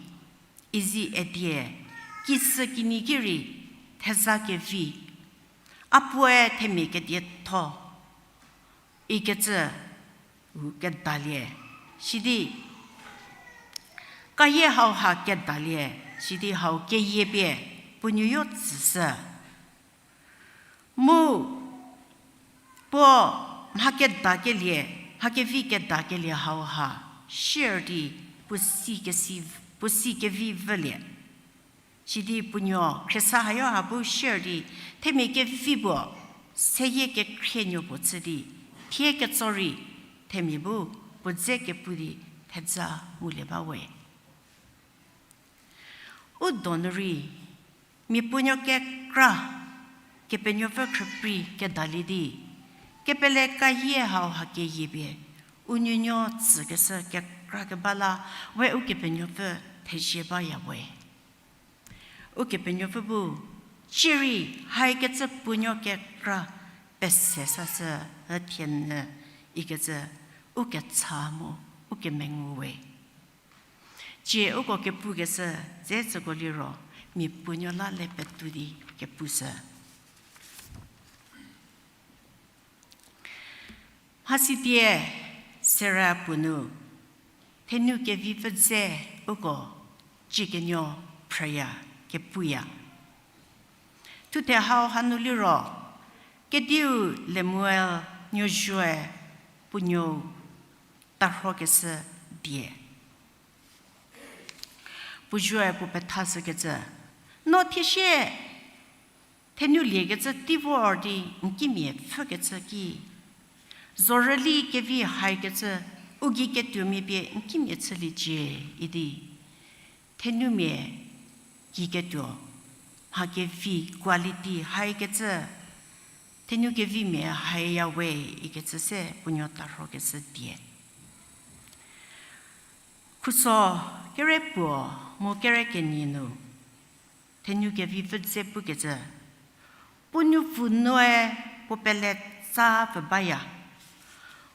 izi edie, kisü kinyi ki rei theza kevi, a puoe themia kedietho, ikecü u kedalie, sidi kayie hau ha kedalie, sidi hau keyie pie puo nuoyo tsüshü. Mu puo mha kedakelie, mha kevi kedakelie hau ha sier di puo si kesi, puo si kevi vülie. Sidi puo nuo khriesa hayo ha bu sier di, themia kevi puo seyie kekhrie nuo puo chü di, thie ketso rei themia bu puo dze kepu di thedza ngulie ba we. U donu rei, mia puonuo kekra, Kepenuopfü khrüprei kedalie di, kepele kayie hau ha keyie pie, u nuonuo tsükeshü kekra keba la, we Ukepenuopfü thezie baya we. Ukepenuopfü bu, cierei haikecü puonuo kekra pese sashü, üthienyü ikecü, u kecha mu, u kemengu we. Cie uko kepukeshü dze tsüko liro, mia puonuo la le petu di kepushü. Mhasidie sera puo nu, thenu kevipfü dze uko ciekenuo phrüya, kepuya. Thuthe hau hanu liro, kediu Lemuel nuozuoe puo nuou tarhokeshü die. Puo zuoe puo pethashükecü, no thiesie thenu liekecü tei vor di n kimia pfhükecü ki, zorüli kevi haikecü u gei ketuomia pie n kimia chüliecie idi. Thenumia gei ketuo, mha kevi quality haikecü, thenu kevimia haiya we ikecü se puo nuo tarhokeshü die. Khuso kere puo mu kere kenie nu, thenu kevipfü dze pukecü, puo nuopfü noe puo pele tsa pfü baya,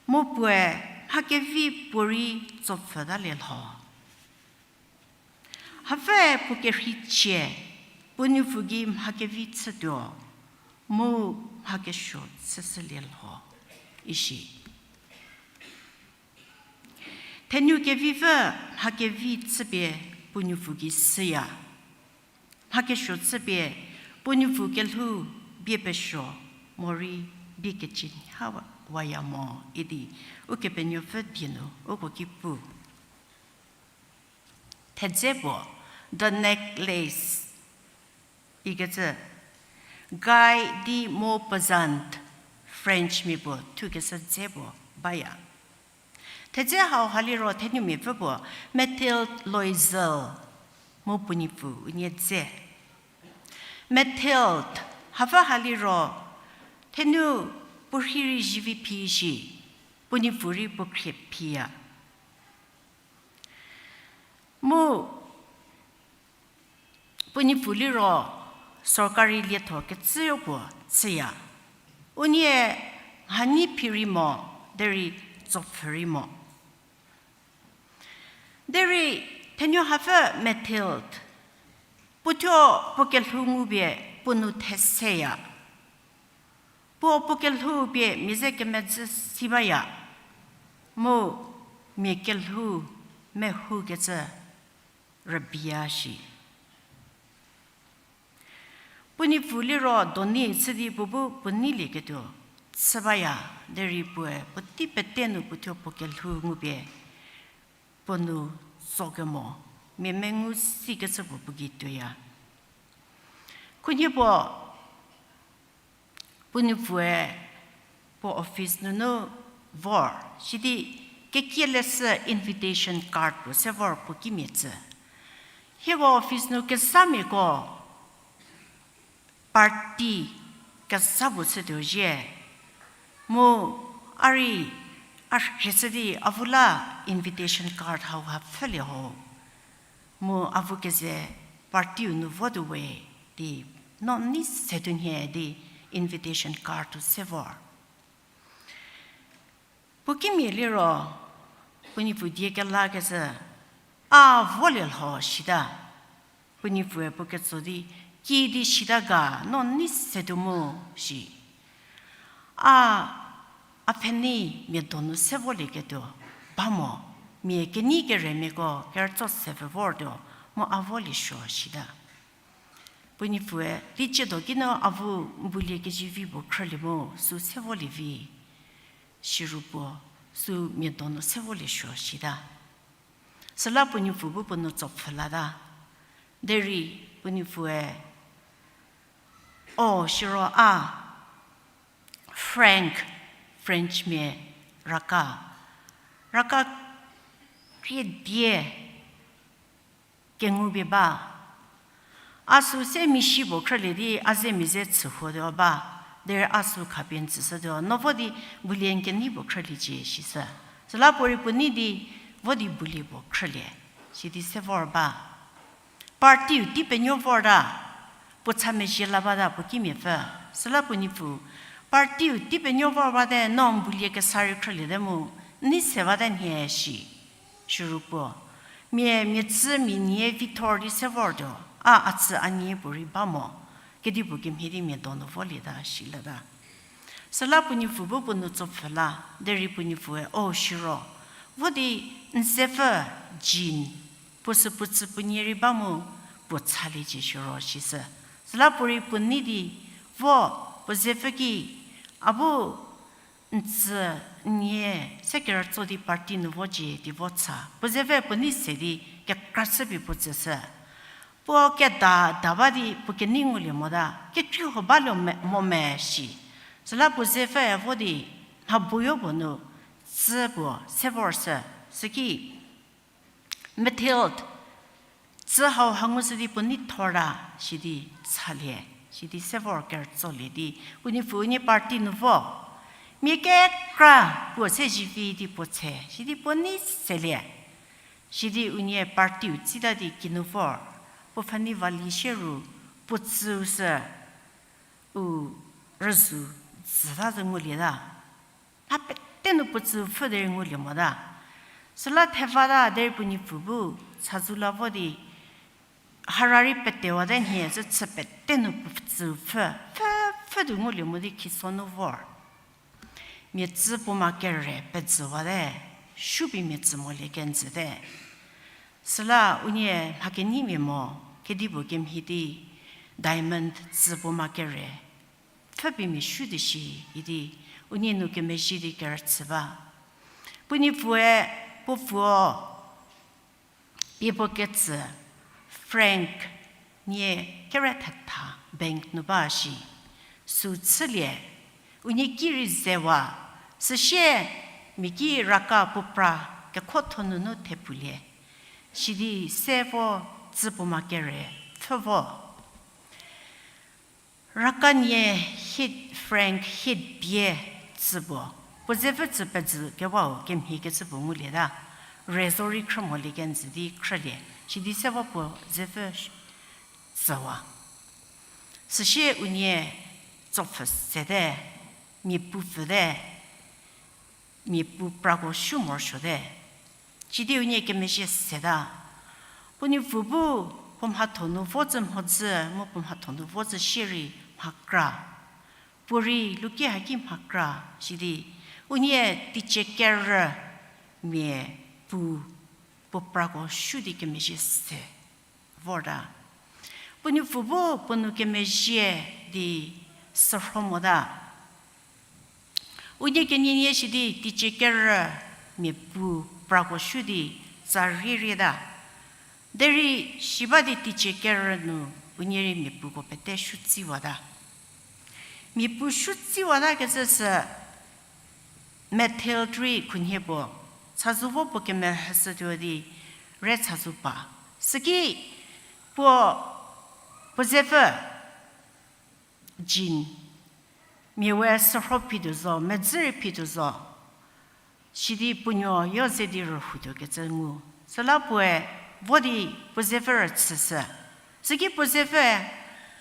mu puoe mha kevi puorei tsopfhütalie lho. Hapfü puo kerheicie, puo nuopfü gei mha kevi chütuo, mu mha kesuo chüshülie lho, ishi. Thenu kevipfü mha kevi chüpie puo nuopfü gei süya. Mha kesuo chüpie puo nuopfü kelhou bie pesuo, morei bie kecü ha waya mo idi, Ukepenuopfü die nu uko ki pu. Thedze puo, the necklace ikecü, Guy de Maupassant, French mia puo thukeshü dze puo baya. Thedze hau ha liro thenumiapfü puo, Mathilde Loisel, mu puo nuopfü unie dze. Mathilde, hapfü ha liro, thenu puo rhi rei zivi phi shi, puo nuopfü rei puo khrie phiya. Mu puo nuopfü liro sorkari lietho kecüyo puo chüya. Unie mhanyi phi rei mo, derei tsopfhü rei mo. Derei thenuo hapfü Mathilde, puothuo puo kelhou ngupie puo nou theseya. Puo puo kelhou pie mia ze kemedzü si baya, mu mia kelhou mehoukecü rübeiya shi. Puo nipfu liro doni chü di puo bu puo neilieketuo chü baya, derei puoe puotei pete nu puo thuo puo kelhou ngupie puo nu tsokemo, mia mengu sikecü puo puo gei tuoya. Khunhie puo, puo nipfue puo office nunu vor, sidi kekieleshü invitation card puo se vor puo kimia tsü. Hieko office nu kezhamiako party kezha puo chütuo zhie. Mu a rei, a rhie chü di avu la invitation card hauha pfhülie ho. Mu avu keze party-u nu votuo we di, no nei se tuo nhie di invitation card-u se vor. Puo kimia liro, puo nipfu die kelakecü, a volie lho shita. Puo nipfue puo ketso di, kiüdi shita ga, no nei se tuo mu shi. A, a pfhenei mia donu se volieketuo ba mo, mia kenei keremiako kerütso se pfü vortuo, mu a volie suo shita. Puo nipfue, teicie do kinu avu n bulie kezivi puo khrülie mu, sü se volie vi. Shiro puo, sü mia donu se volie suo shita. Süla puo nipfu bu puo nu tsopfhü lata. Derei puo nipfue, o, shiro a, Frank, French mia raka. Raka krie die kengupie ba. A sü se mishi puo khrülie di a ze mia ze chühuotuo ba. Derei a sü khapie n tsüshütuo. No vo di bulie n kenei puo khrüliecie shishü. Süla puo rei puo nei di vo di bulie puo khrülie. Sidi se vor ba. Party-u tei penuo vorta, puo cha mezhie la bata puo kimiapfü. Süla puo nipfu, party-u tei penuo vor bate, no n bulie kesa rei khrüliete mu, nei se bate nhie shi. Shiro puo, mia, mia tsü mia nie vi thor di se vortuo, a, a tsü a nie puo rei ba mo, kedipuo kemhie di mia donu volieta shilata. Süla puo nipfu bu puo nu tsopfhü la, derei puo nipfue, o shiro, vo di n zepfü Jean, puo sü puo tsü puo nie rei ba mu puo chaliecie shiro shishü. Süla puo rei puo nei di vo puo zepfü ki, a bu n tsü nie se kerütso di party nu vocie di vo cha. Puo zepfü puo nei se di kekra chüpie puo tsüshü. Puo keda da ba di puo kenei ngulie mota, kekreiho balie mo me shi. Süla puo zepfü vo di mhabuyo puo nu tsü puo se vorshü, süki Mathilde, tsü hau ha ngushü di puo nei thorta, sidi chalie, sidi se vor kerütsolie di, u nipfu unie party nu vo. Mia kekra puo se zivi di puo tshe, sidi puo nei selie. Sidi unie party-u tsita di kinu vor, puo pfhünuo vali shie ru, puo tsüu sü u rüzhou dzüta zo ngulieta. Mha pete nu puo tsüu pfhü derei ngulie mota. Süla thevata derei puo nipfu bu, chazou la vo di, hara rei petewate nhie, sü chü pete nu puo tsüu pfhü, pfhü, pfhü di ngulie mo di khiso nu vor. Mia tsü puo ma kere pezüwate, shupie mia tsü molie kenjüte. Süla unie mha keneimia mo, kedipuo kemhie di, diamond tsü puo ma kere pfhüpie mia shu di shi idi, unie nu kemezhie di kerüchü ba. Puo nipfue, puo pfuo, pie puo ketsü, franc nie kere thetha bank nu ba shi. Sü chülie, unie ki rei zewa, süsie mia ki raka puo pra kekhotho nunu thepfulie. Sidi se vo tsü puo ma kere pfhü vo. Raka nie hie franc hie bie tsü puo. Puo zepfü tsü pezü kewau kemhie kecü puo ngulieta. Re zo rei khrü molie kenjü di khrülie. Sidi se vo puo zepfü tsüwa. Süsie unie tsopfhü sete, mia pu pfüte, mia pu prako shu morosuote. Sidi unie kemezhie seta. Puo nipfu bu puo mhatho nu vo tsü mhodzü, mu puo mhatho nu vo tsü shierei mhakra. Puo rei luki haki mhakra, sidi unie teicie kerü mia pu puo prako shu di kemezhie se vorta. puo nuopfü bu puo nou kemezhie di sürho mota. Unie kenienie shi di teicie kerü mia pu prako shu di tsa rierieta. Derei si ba di teicie kerü nu unie rei mia puko pete shu tsiwata. Mia pu shu tsiwata kecü sü Mathilde rei khunhie puo, chazou vo puo kemehüshütuo di re chazou pa. Süki puo, puo zepfü Jean, mia we sürho phituo zo, medzü rei phituo zo, sidi puo nuo yo ze di rühutuo kecü ngu. Süla puoe vo di puo zepfü rüchüshü. Süki puo zepfüe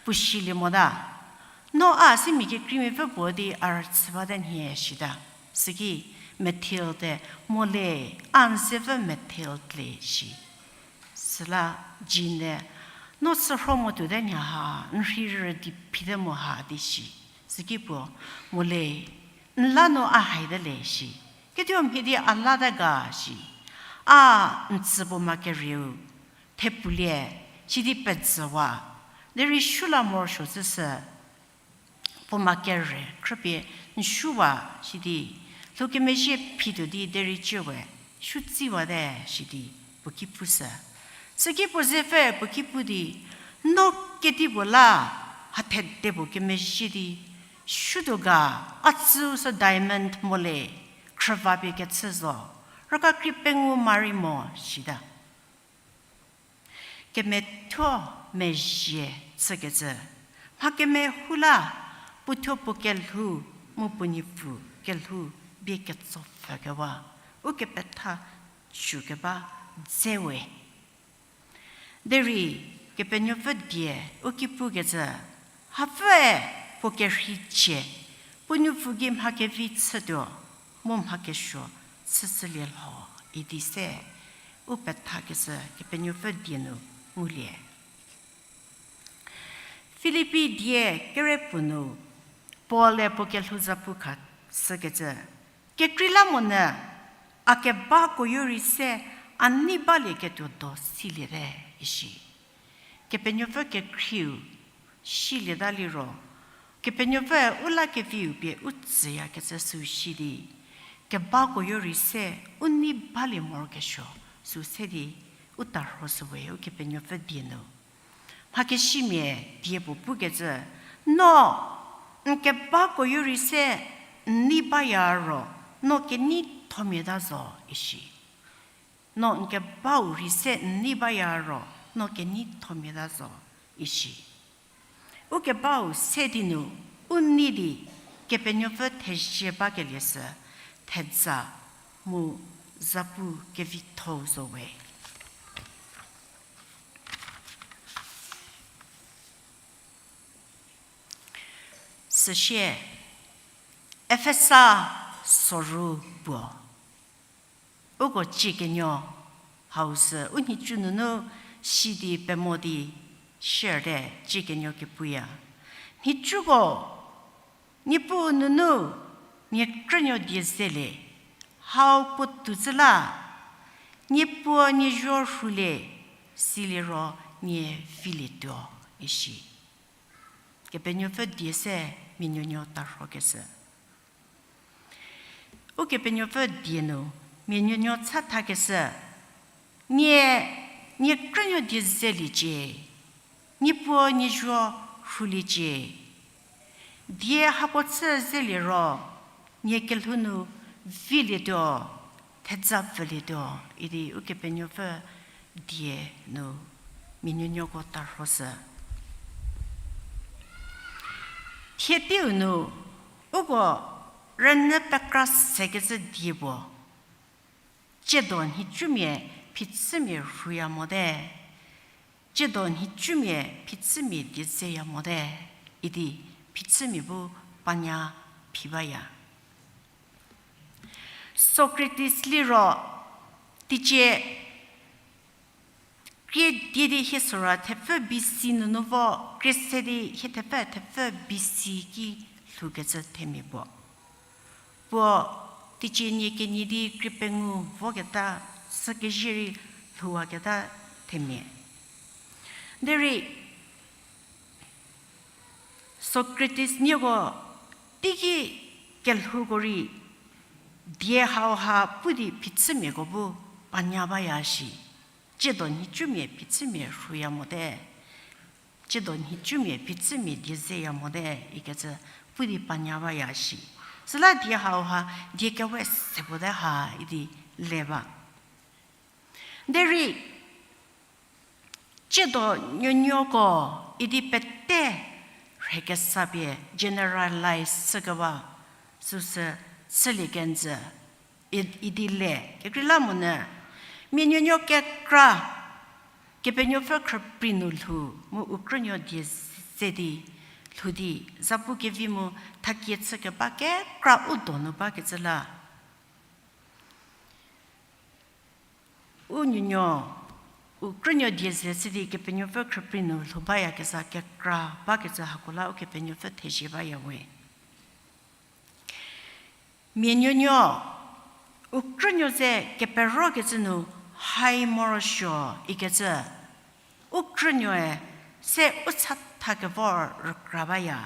puo silie mota. No a si mia kekreimiapfü puo di a rüchü bate nhie shita. Süki Mathilde, mo le, a n zepfü Mathilde le shi. Süla Jean-e, no sürho mo tuote nya ha, n rhi rü di phite mo ha di shi. Süki puo, mo le, n la nu a haite le shi. Ketuo mhie di a late ga shi. A n tsü puo ma kerieu thepfulie, sidi pezüwa. Derei shu la morosuo züsü, puo ma kere khrüpie n shuwa sidi, lhoukemezhie phituo di derei cie we shu tsiwate sidi puo ki pushü. Süki puo zepfü puo ki pu di, no kedipuo la, hathede puo kemezhie di, shutuo ga, a tsüu sü diamond mo le, khrüva pie kechü zo, raka krei pengou ma rei mo shita. Kemethuo mezhie chükecü, mha kemehu la, puothuo puo kelhou, mu puo niepfu kelhou bie ketsopfhükewa, ukepetha chükeba dze we. Derei Kepenuopfü die u ki pukecü, hapfüe puo kerheicie, puo nupfu gei mha kevi chütuo, mu mha kesuo chüshülie lho idi se, u pethakecü Kepenuopfü die nu ngulie. Filipi die kerepuo nu, Paul-e puo kelhou zapu khashükecü, kekreilamonyü, a kebako yo rei se, a nei balieketuo do siliete, ishi. Kepenuopfü kekhrieu, silieta liro, Kepenuopfü u la keviu pie u tsüyakecü süu shi di, kebako yo rei se, u nei balie morokesuo, süu se di, u tarhoshüwe Ukepenuopfü die nu. Mhakesimia die puo pukecü, no, n kebako yo rei se, n nei baya ro, no keneithomieta zo, ishi. No n kebau rei se n nei baya ro, no keneithomieta zo, ishi. U kebau se di nu, u nei di, Kepenuopfü thezie bakelie sü, thedza mu zapu kevitho zo we. Süsie, Efesa soru puo. Uko ciekenuo hau sü u nhicu nunu si di pemo di share te ciekenuo kepuya. Nhicuko, Niepuu nunu nie krünuo die zelie, hau puotou zü la, niepuo niezuo rhulie, siliro nie vilietuo, ishi. Kepenuopfü die se mia nuonuo tarhokeshü. Ukepenuopfü die nu mia nuonuo chathakeshü, nie, nie krünuo die zeliecie, niepuo niezuo rhuliecie. Die hako chü zeliro, nie kelhou nu vilietuo, thedza pfülietuo, idi Ukepenuopfü die nu mia nuonuoko tarhoshü. Thie teiu nu, uko rünyü pekra sekecü die puo, tsiedo nhicumia phichümia rhuya mote, tsiedo nhicumia phichümia die zeya mote, idi phichümia bu panya phi baya. Socrates liro, teicie krie die di hie sora thepfü B C nunu vo, krie se di hie thepfü, thepfü B C ki lhoukecü themia puo. Puo teicie nie kenie di krie pengou voketa, sü kezie rei lhouwaketa themia. Derei, Socrates nieko teiki kelhouko rei die hauha pu di phichümiako bu panya baya shi. Tsiedo nhicumia phichümia rhuya mote. Tsiedo nhicumia phichümia die zeya mote ikecü pu di panya baya shi. Süla die hauha die kewe se puo te ha idi le ba. Derei tsiedo nuonuoko idi pete rhekesa pie generalize chükewa süsü chülie kenjü idi le. Kekreilamonyü mia nuonuo kekra Kepenuopfü khrüprei nu lhou mu u krünuo die ze di lhou di zapu kevi mu thakie chükeba kekra u donu bakecü la u nuonuo, u krünuo die ze chü di Kepenuopfü khrüprei nu lhou bayakezha kekra bakecü hako la Ukepenuopfü thezie baya we. Mia nuonuo, u krünuo ze keperokecü nu hai morosuo ikecü, u krünuoe se u chatha kevor rükra baya,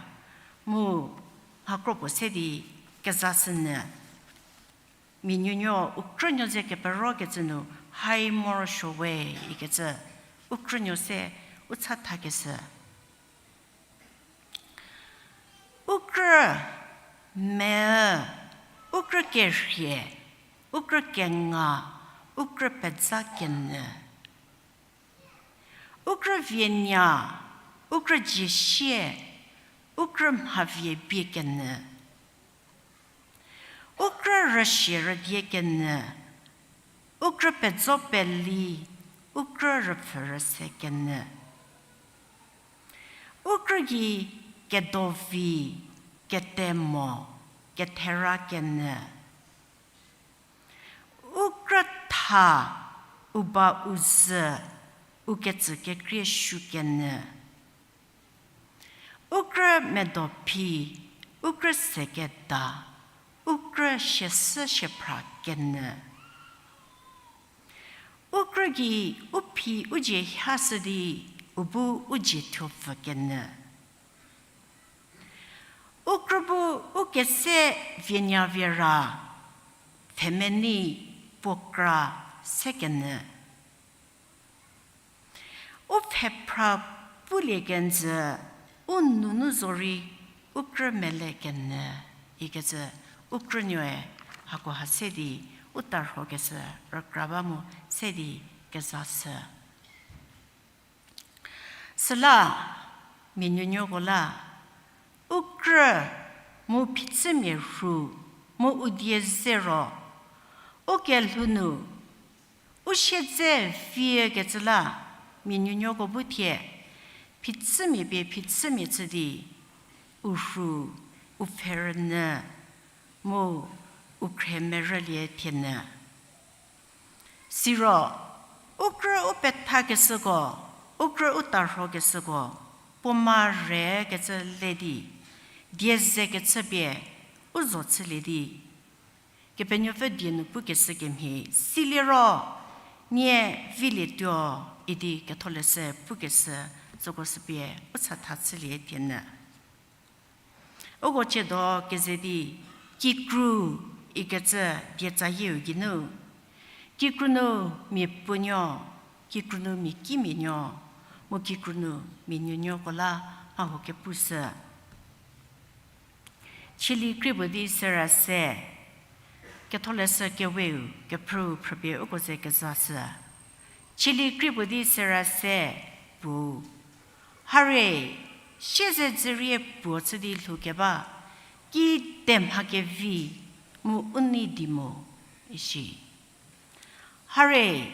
mu mhakro puo se di kezashünyü. Mia nuonuo u krünuo ze keperokecü nu hai morosuo we ikecü, u krünuo se u chathakeshü. U krü me, u krü kerhie, u krü kenga, u krü pedza kenyü, u krü vienya, u krü jiesie, u krü mhavie bie kenyü, u krü rüsie rüdie kenyü, u krü pejo peli, u krü rüpfhü rüse kenyü, u krü gei kedovi, ketemo, kethera kenyü, u krü tha, u ba u zhü, u ketsü kekrie shu kenyü, u krü medophi, u krü sekeda, u krü sieshü siephra kenyü, u krü gei u phi u dzie hashü di u bu u dzie thuopfü kenyü, u krü bu u kese vienya viera, pfhemenei puo kra se kenyü, u pfhephra pulie kenjü, u nunu zorei u krü mele kenyü ikecü u krünuoe hakoha se di u tarhokeshü rükra ba mu se di kezashü. Süla mia nuonuoko la u krü mu phichümia rhu mu u die ze ro u kelhou nu u siedze viekecü la mia nuonuoko bu thie phichümia pie phichümia chü di u rhu, u pfhe rünyü mu u khre merülie thienyü. Siro u krü u pethakeshüko, u krü u tarhokeshüko puo ma rekecü le di die zekechü pie u zo chülie di Kepenuopfü die nu pukeshü kemhie silie ro nie vilietuo idi Ketholeshü pukeshü süko sü pie u chatha chülie thienyü. Uko ciedo keze di kikru ikecü dietsayieu geinu kikru nu mia puonuo, kikru nu mia kimia nuo, mu kikru nu mia nuonuoko la mha huo kepushü. Chili kri puo di sera se, Ketholeshü keweu kephrüu phrüpie uko ze kezashü. Chili kri puo di sera se, puo, hare, siezedzürie puo chü di lhoukeba kide mha kevi mu u nei di mo, isi. Hare,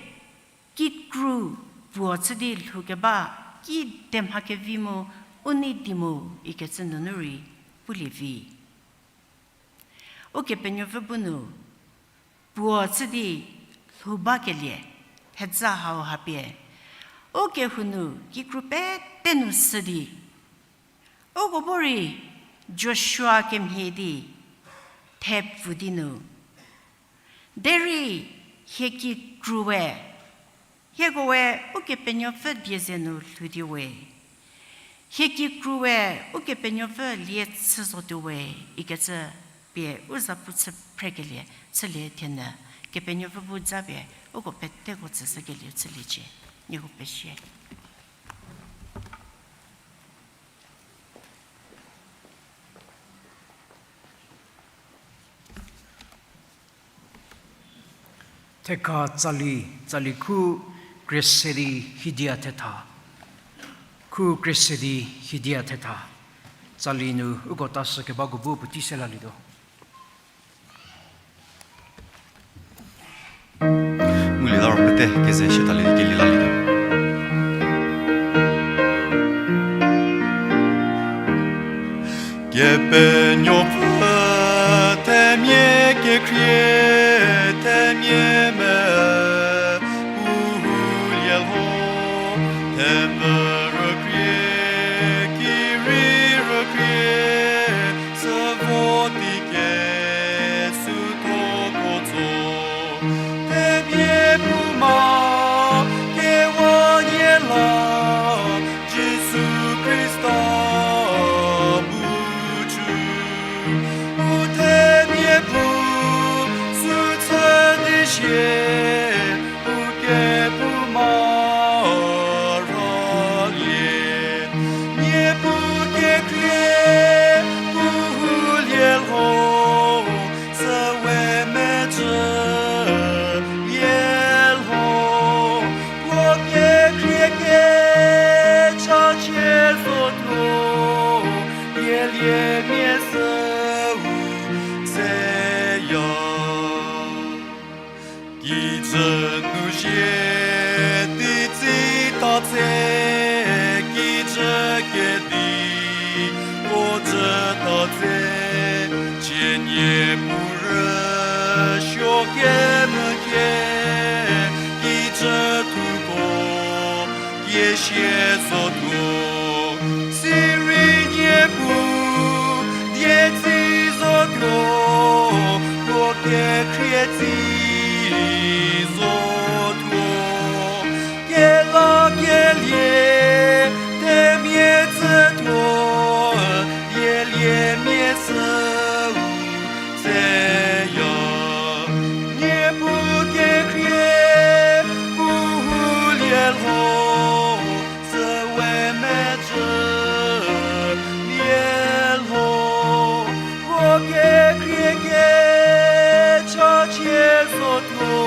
kikru puo chü di lhoukeba kide mha kevi mu u nei di mo ikecü nunu rei pulie vi. Ukepenuopfü bu nu puo chü di lhou bakelie thedza hau hapie ukehou nu kikru pete nu sü di, uko bu rei Joshua kemhie di thepfu di nu, derei hie kikru we, hieko we Ukepenuopfü die ze nu lhou di we, Hie kikru we, Ukepenuopfü lie chü zotuo we, ikecü pie u zapu chü phrekelie chülie thienyü, Kepenuopfü bu japie uko peteko tsüshükelieu chüliecie. Nieko pezie. Thekha tsali, tsali khu krie se di hidia thetha. Khu krie se di hidia thetha. Tsali nu uko tashü kebako bu puotei se lalietuo. Ngulieta ro pete keze shie talie di kelie lalietuo. Kepenuopfü themia kekhrie, themia me pu hu lie lho, themvü rükrie, kirei rükrie, süvo di kesuthoko tso, themia puo ma kewa nie la, Jisu Khrista bu cu, u themia pu sü chü di sie, u kepu ma ralie, Niepuu kekhrie pu hu lie lho, sü we mecü lie lho, puo kekhrie kecha chie zotuo, lielie mia süu seya. Kijü nu zie di tsita tse, kijü kedi ko jüta tse, cie Niepuu rüsuo kemvü kie, kijü thuko kie sie zotuo, sirei Niepuu die tsi zotuo, puo kekhrie tsi zotuo, kelakelie themia tsütuo, lielie mia süu seya. Niepuu kekhrie pu hu lie lho, sü we mecü lie lho, puo kekhrie kecha chie zotuo,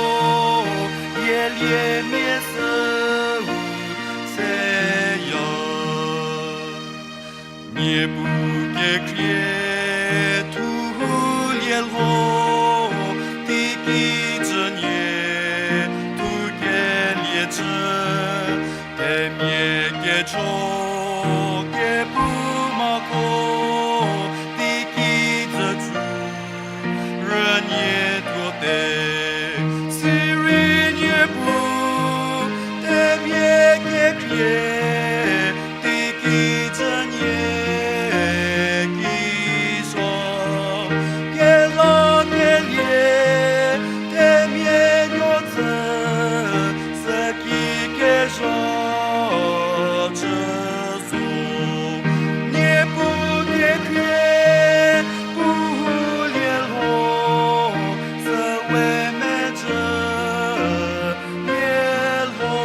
lielie mia süu seya. Niepuu kekhrie thu hu lie lho, teiki jü nie thu kelie jü, themia kecho kepu mako, teiki jü tsu rünie tuote, sirei Niepuu themia kekhrie teiki jü nie ki zo, kelakelie themia nuo tsü sü ki kezha chü zo. Niepuu kekhrie pu hu lie lho, sü we mecü lie lho,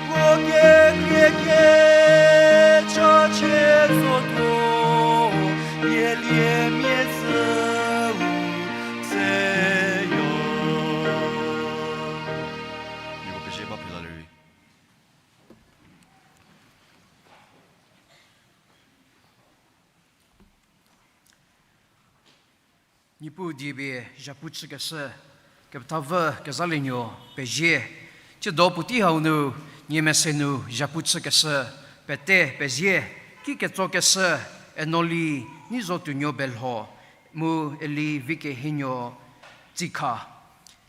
puo kekhrie kecha chie zotuo, lielie mia süu seya. Nieko pezie ba phila lerei. Niepuu die pie zhapu chükeshü, kepethapfü Kezalienuo pezie. Tsiedo puotei hau nu, nie mese nu zhapu chükeshü, pete pezie, ki ketsokeshü, Enoli Neizotuonuo Belho, mu Eli Vikehinuo Tsikha.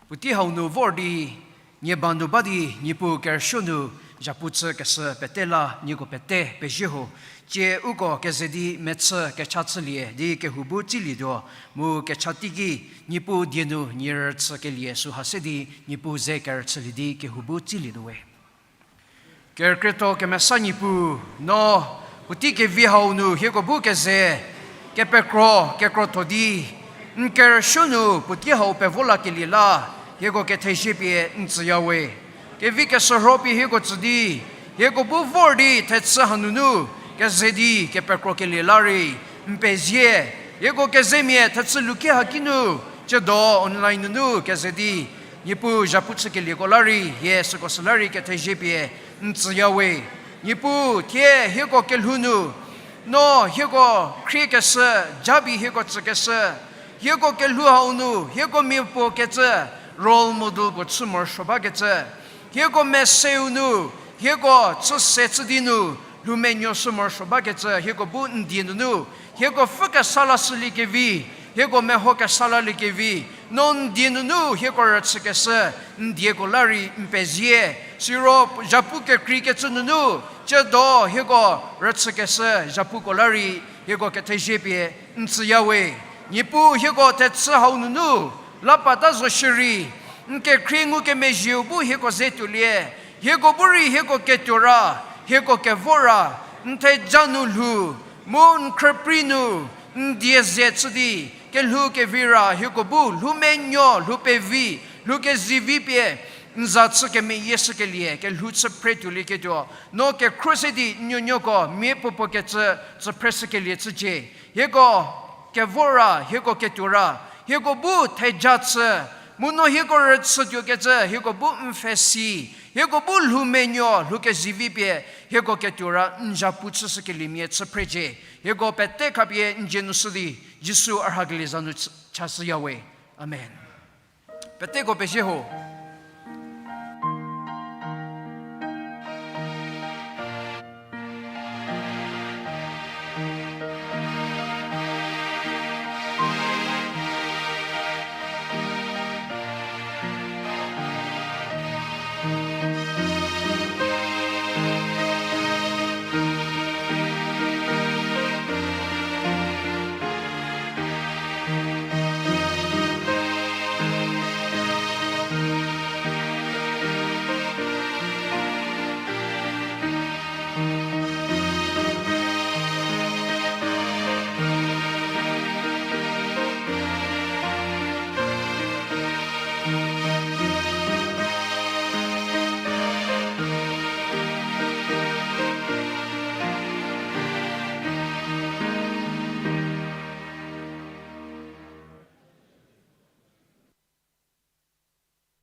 Puotei hau nu vor di, nie ba nu ba di Niepuu kerüsuo nu zhapu chükeshü pete la nieko pete pezie ho. Tsie uko keze di mechü kecha chülie di kehou bu tsilietuo, mu kecha teiki Niepuu die nu nie rüchükelie süha se di Niepuu ze kerüchülie di kehou bu tsilietuo we. Kerükrietho kemesa Niepuu, no Puotei kevi hau nu hieko bu keze, kepekro, kekrotho di, n kerüshü nu puotei hau pevo lakelie la, hieko kethezie pie n tsüyawe. Kevi keshürho pie hieko tsü di, hieko bu vor di thechü hanunu keze di kepekrokelie la rei n pezie. Hieko kezemia thechü luke haki nu, tsiedo online nunu keze di, Niepuu zhapu chükelieko la rei, hie süko süla rei kethezie pie n tsüyawe. Niepuu thie hieko kelhou nu, no hieko khriekeshü, jabi hieko tsükeshü, hieko kelhou hau nu hieko mia puo kecü role model puo chü morosuo bakecü, hieko meseu nu, hieko chü se chü di nu lhoumenuo shü morosuo bakecü, hieko bu n die nunu hieko pfhü kesa lashüliekevi, hieko meho kesa laliekevi, no n die nunu hieko rüchükeshü n dieko la rei n pezie. Siro zhapu kekreikecü nunu, tsiedo hieko rüchükeshü zhapuko la rei hieko kethezie pie n tsüyawe. Niepuu hieko thechü hau nunu la pata zo shierei, n kekhrie ngukemezhieu bu hieko ze tuolie, hieko bu rei hieko ketuo ra, hieko kevo ra, n theja nu lhou, mu n khrüprei nu n die ze chü di, kelhou kevi ra hieko bu lhoumenuo, lhou pevi, lhou kezivi pie n za chü kemeyie shükelie kelhou chü phre tuolieketuo, no kekhro se di n nuonuoko mia puopuo kecü chü phre shükelie chücie. Hieko kevo ra, hieko ketuo ra, hieko bu theja chü, mu no hieko rüchütuokecü hieko bu n pfhe si, hieko bu lhoumenuo, lhou kezivi pie hieko ketuo ra n zhapu chüshükeliemia chü phrecie. Hieko pete khapie n dzie nu shü di, Jisu a rhakelie za nu ch-, chashüyawe. Amen. Peteko pezie ho.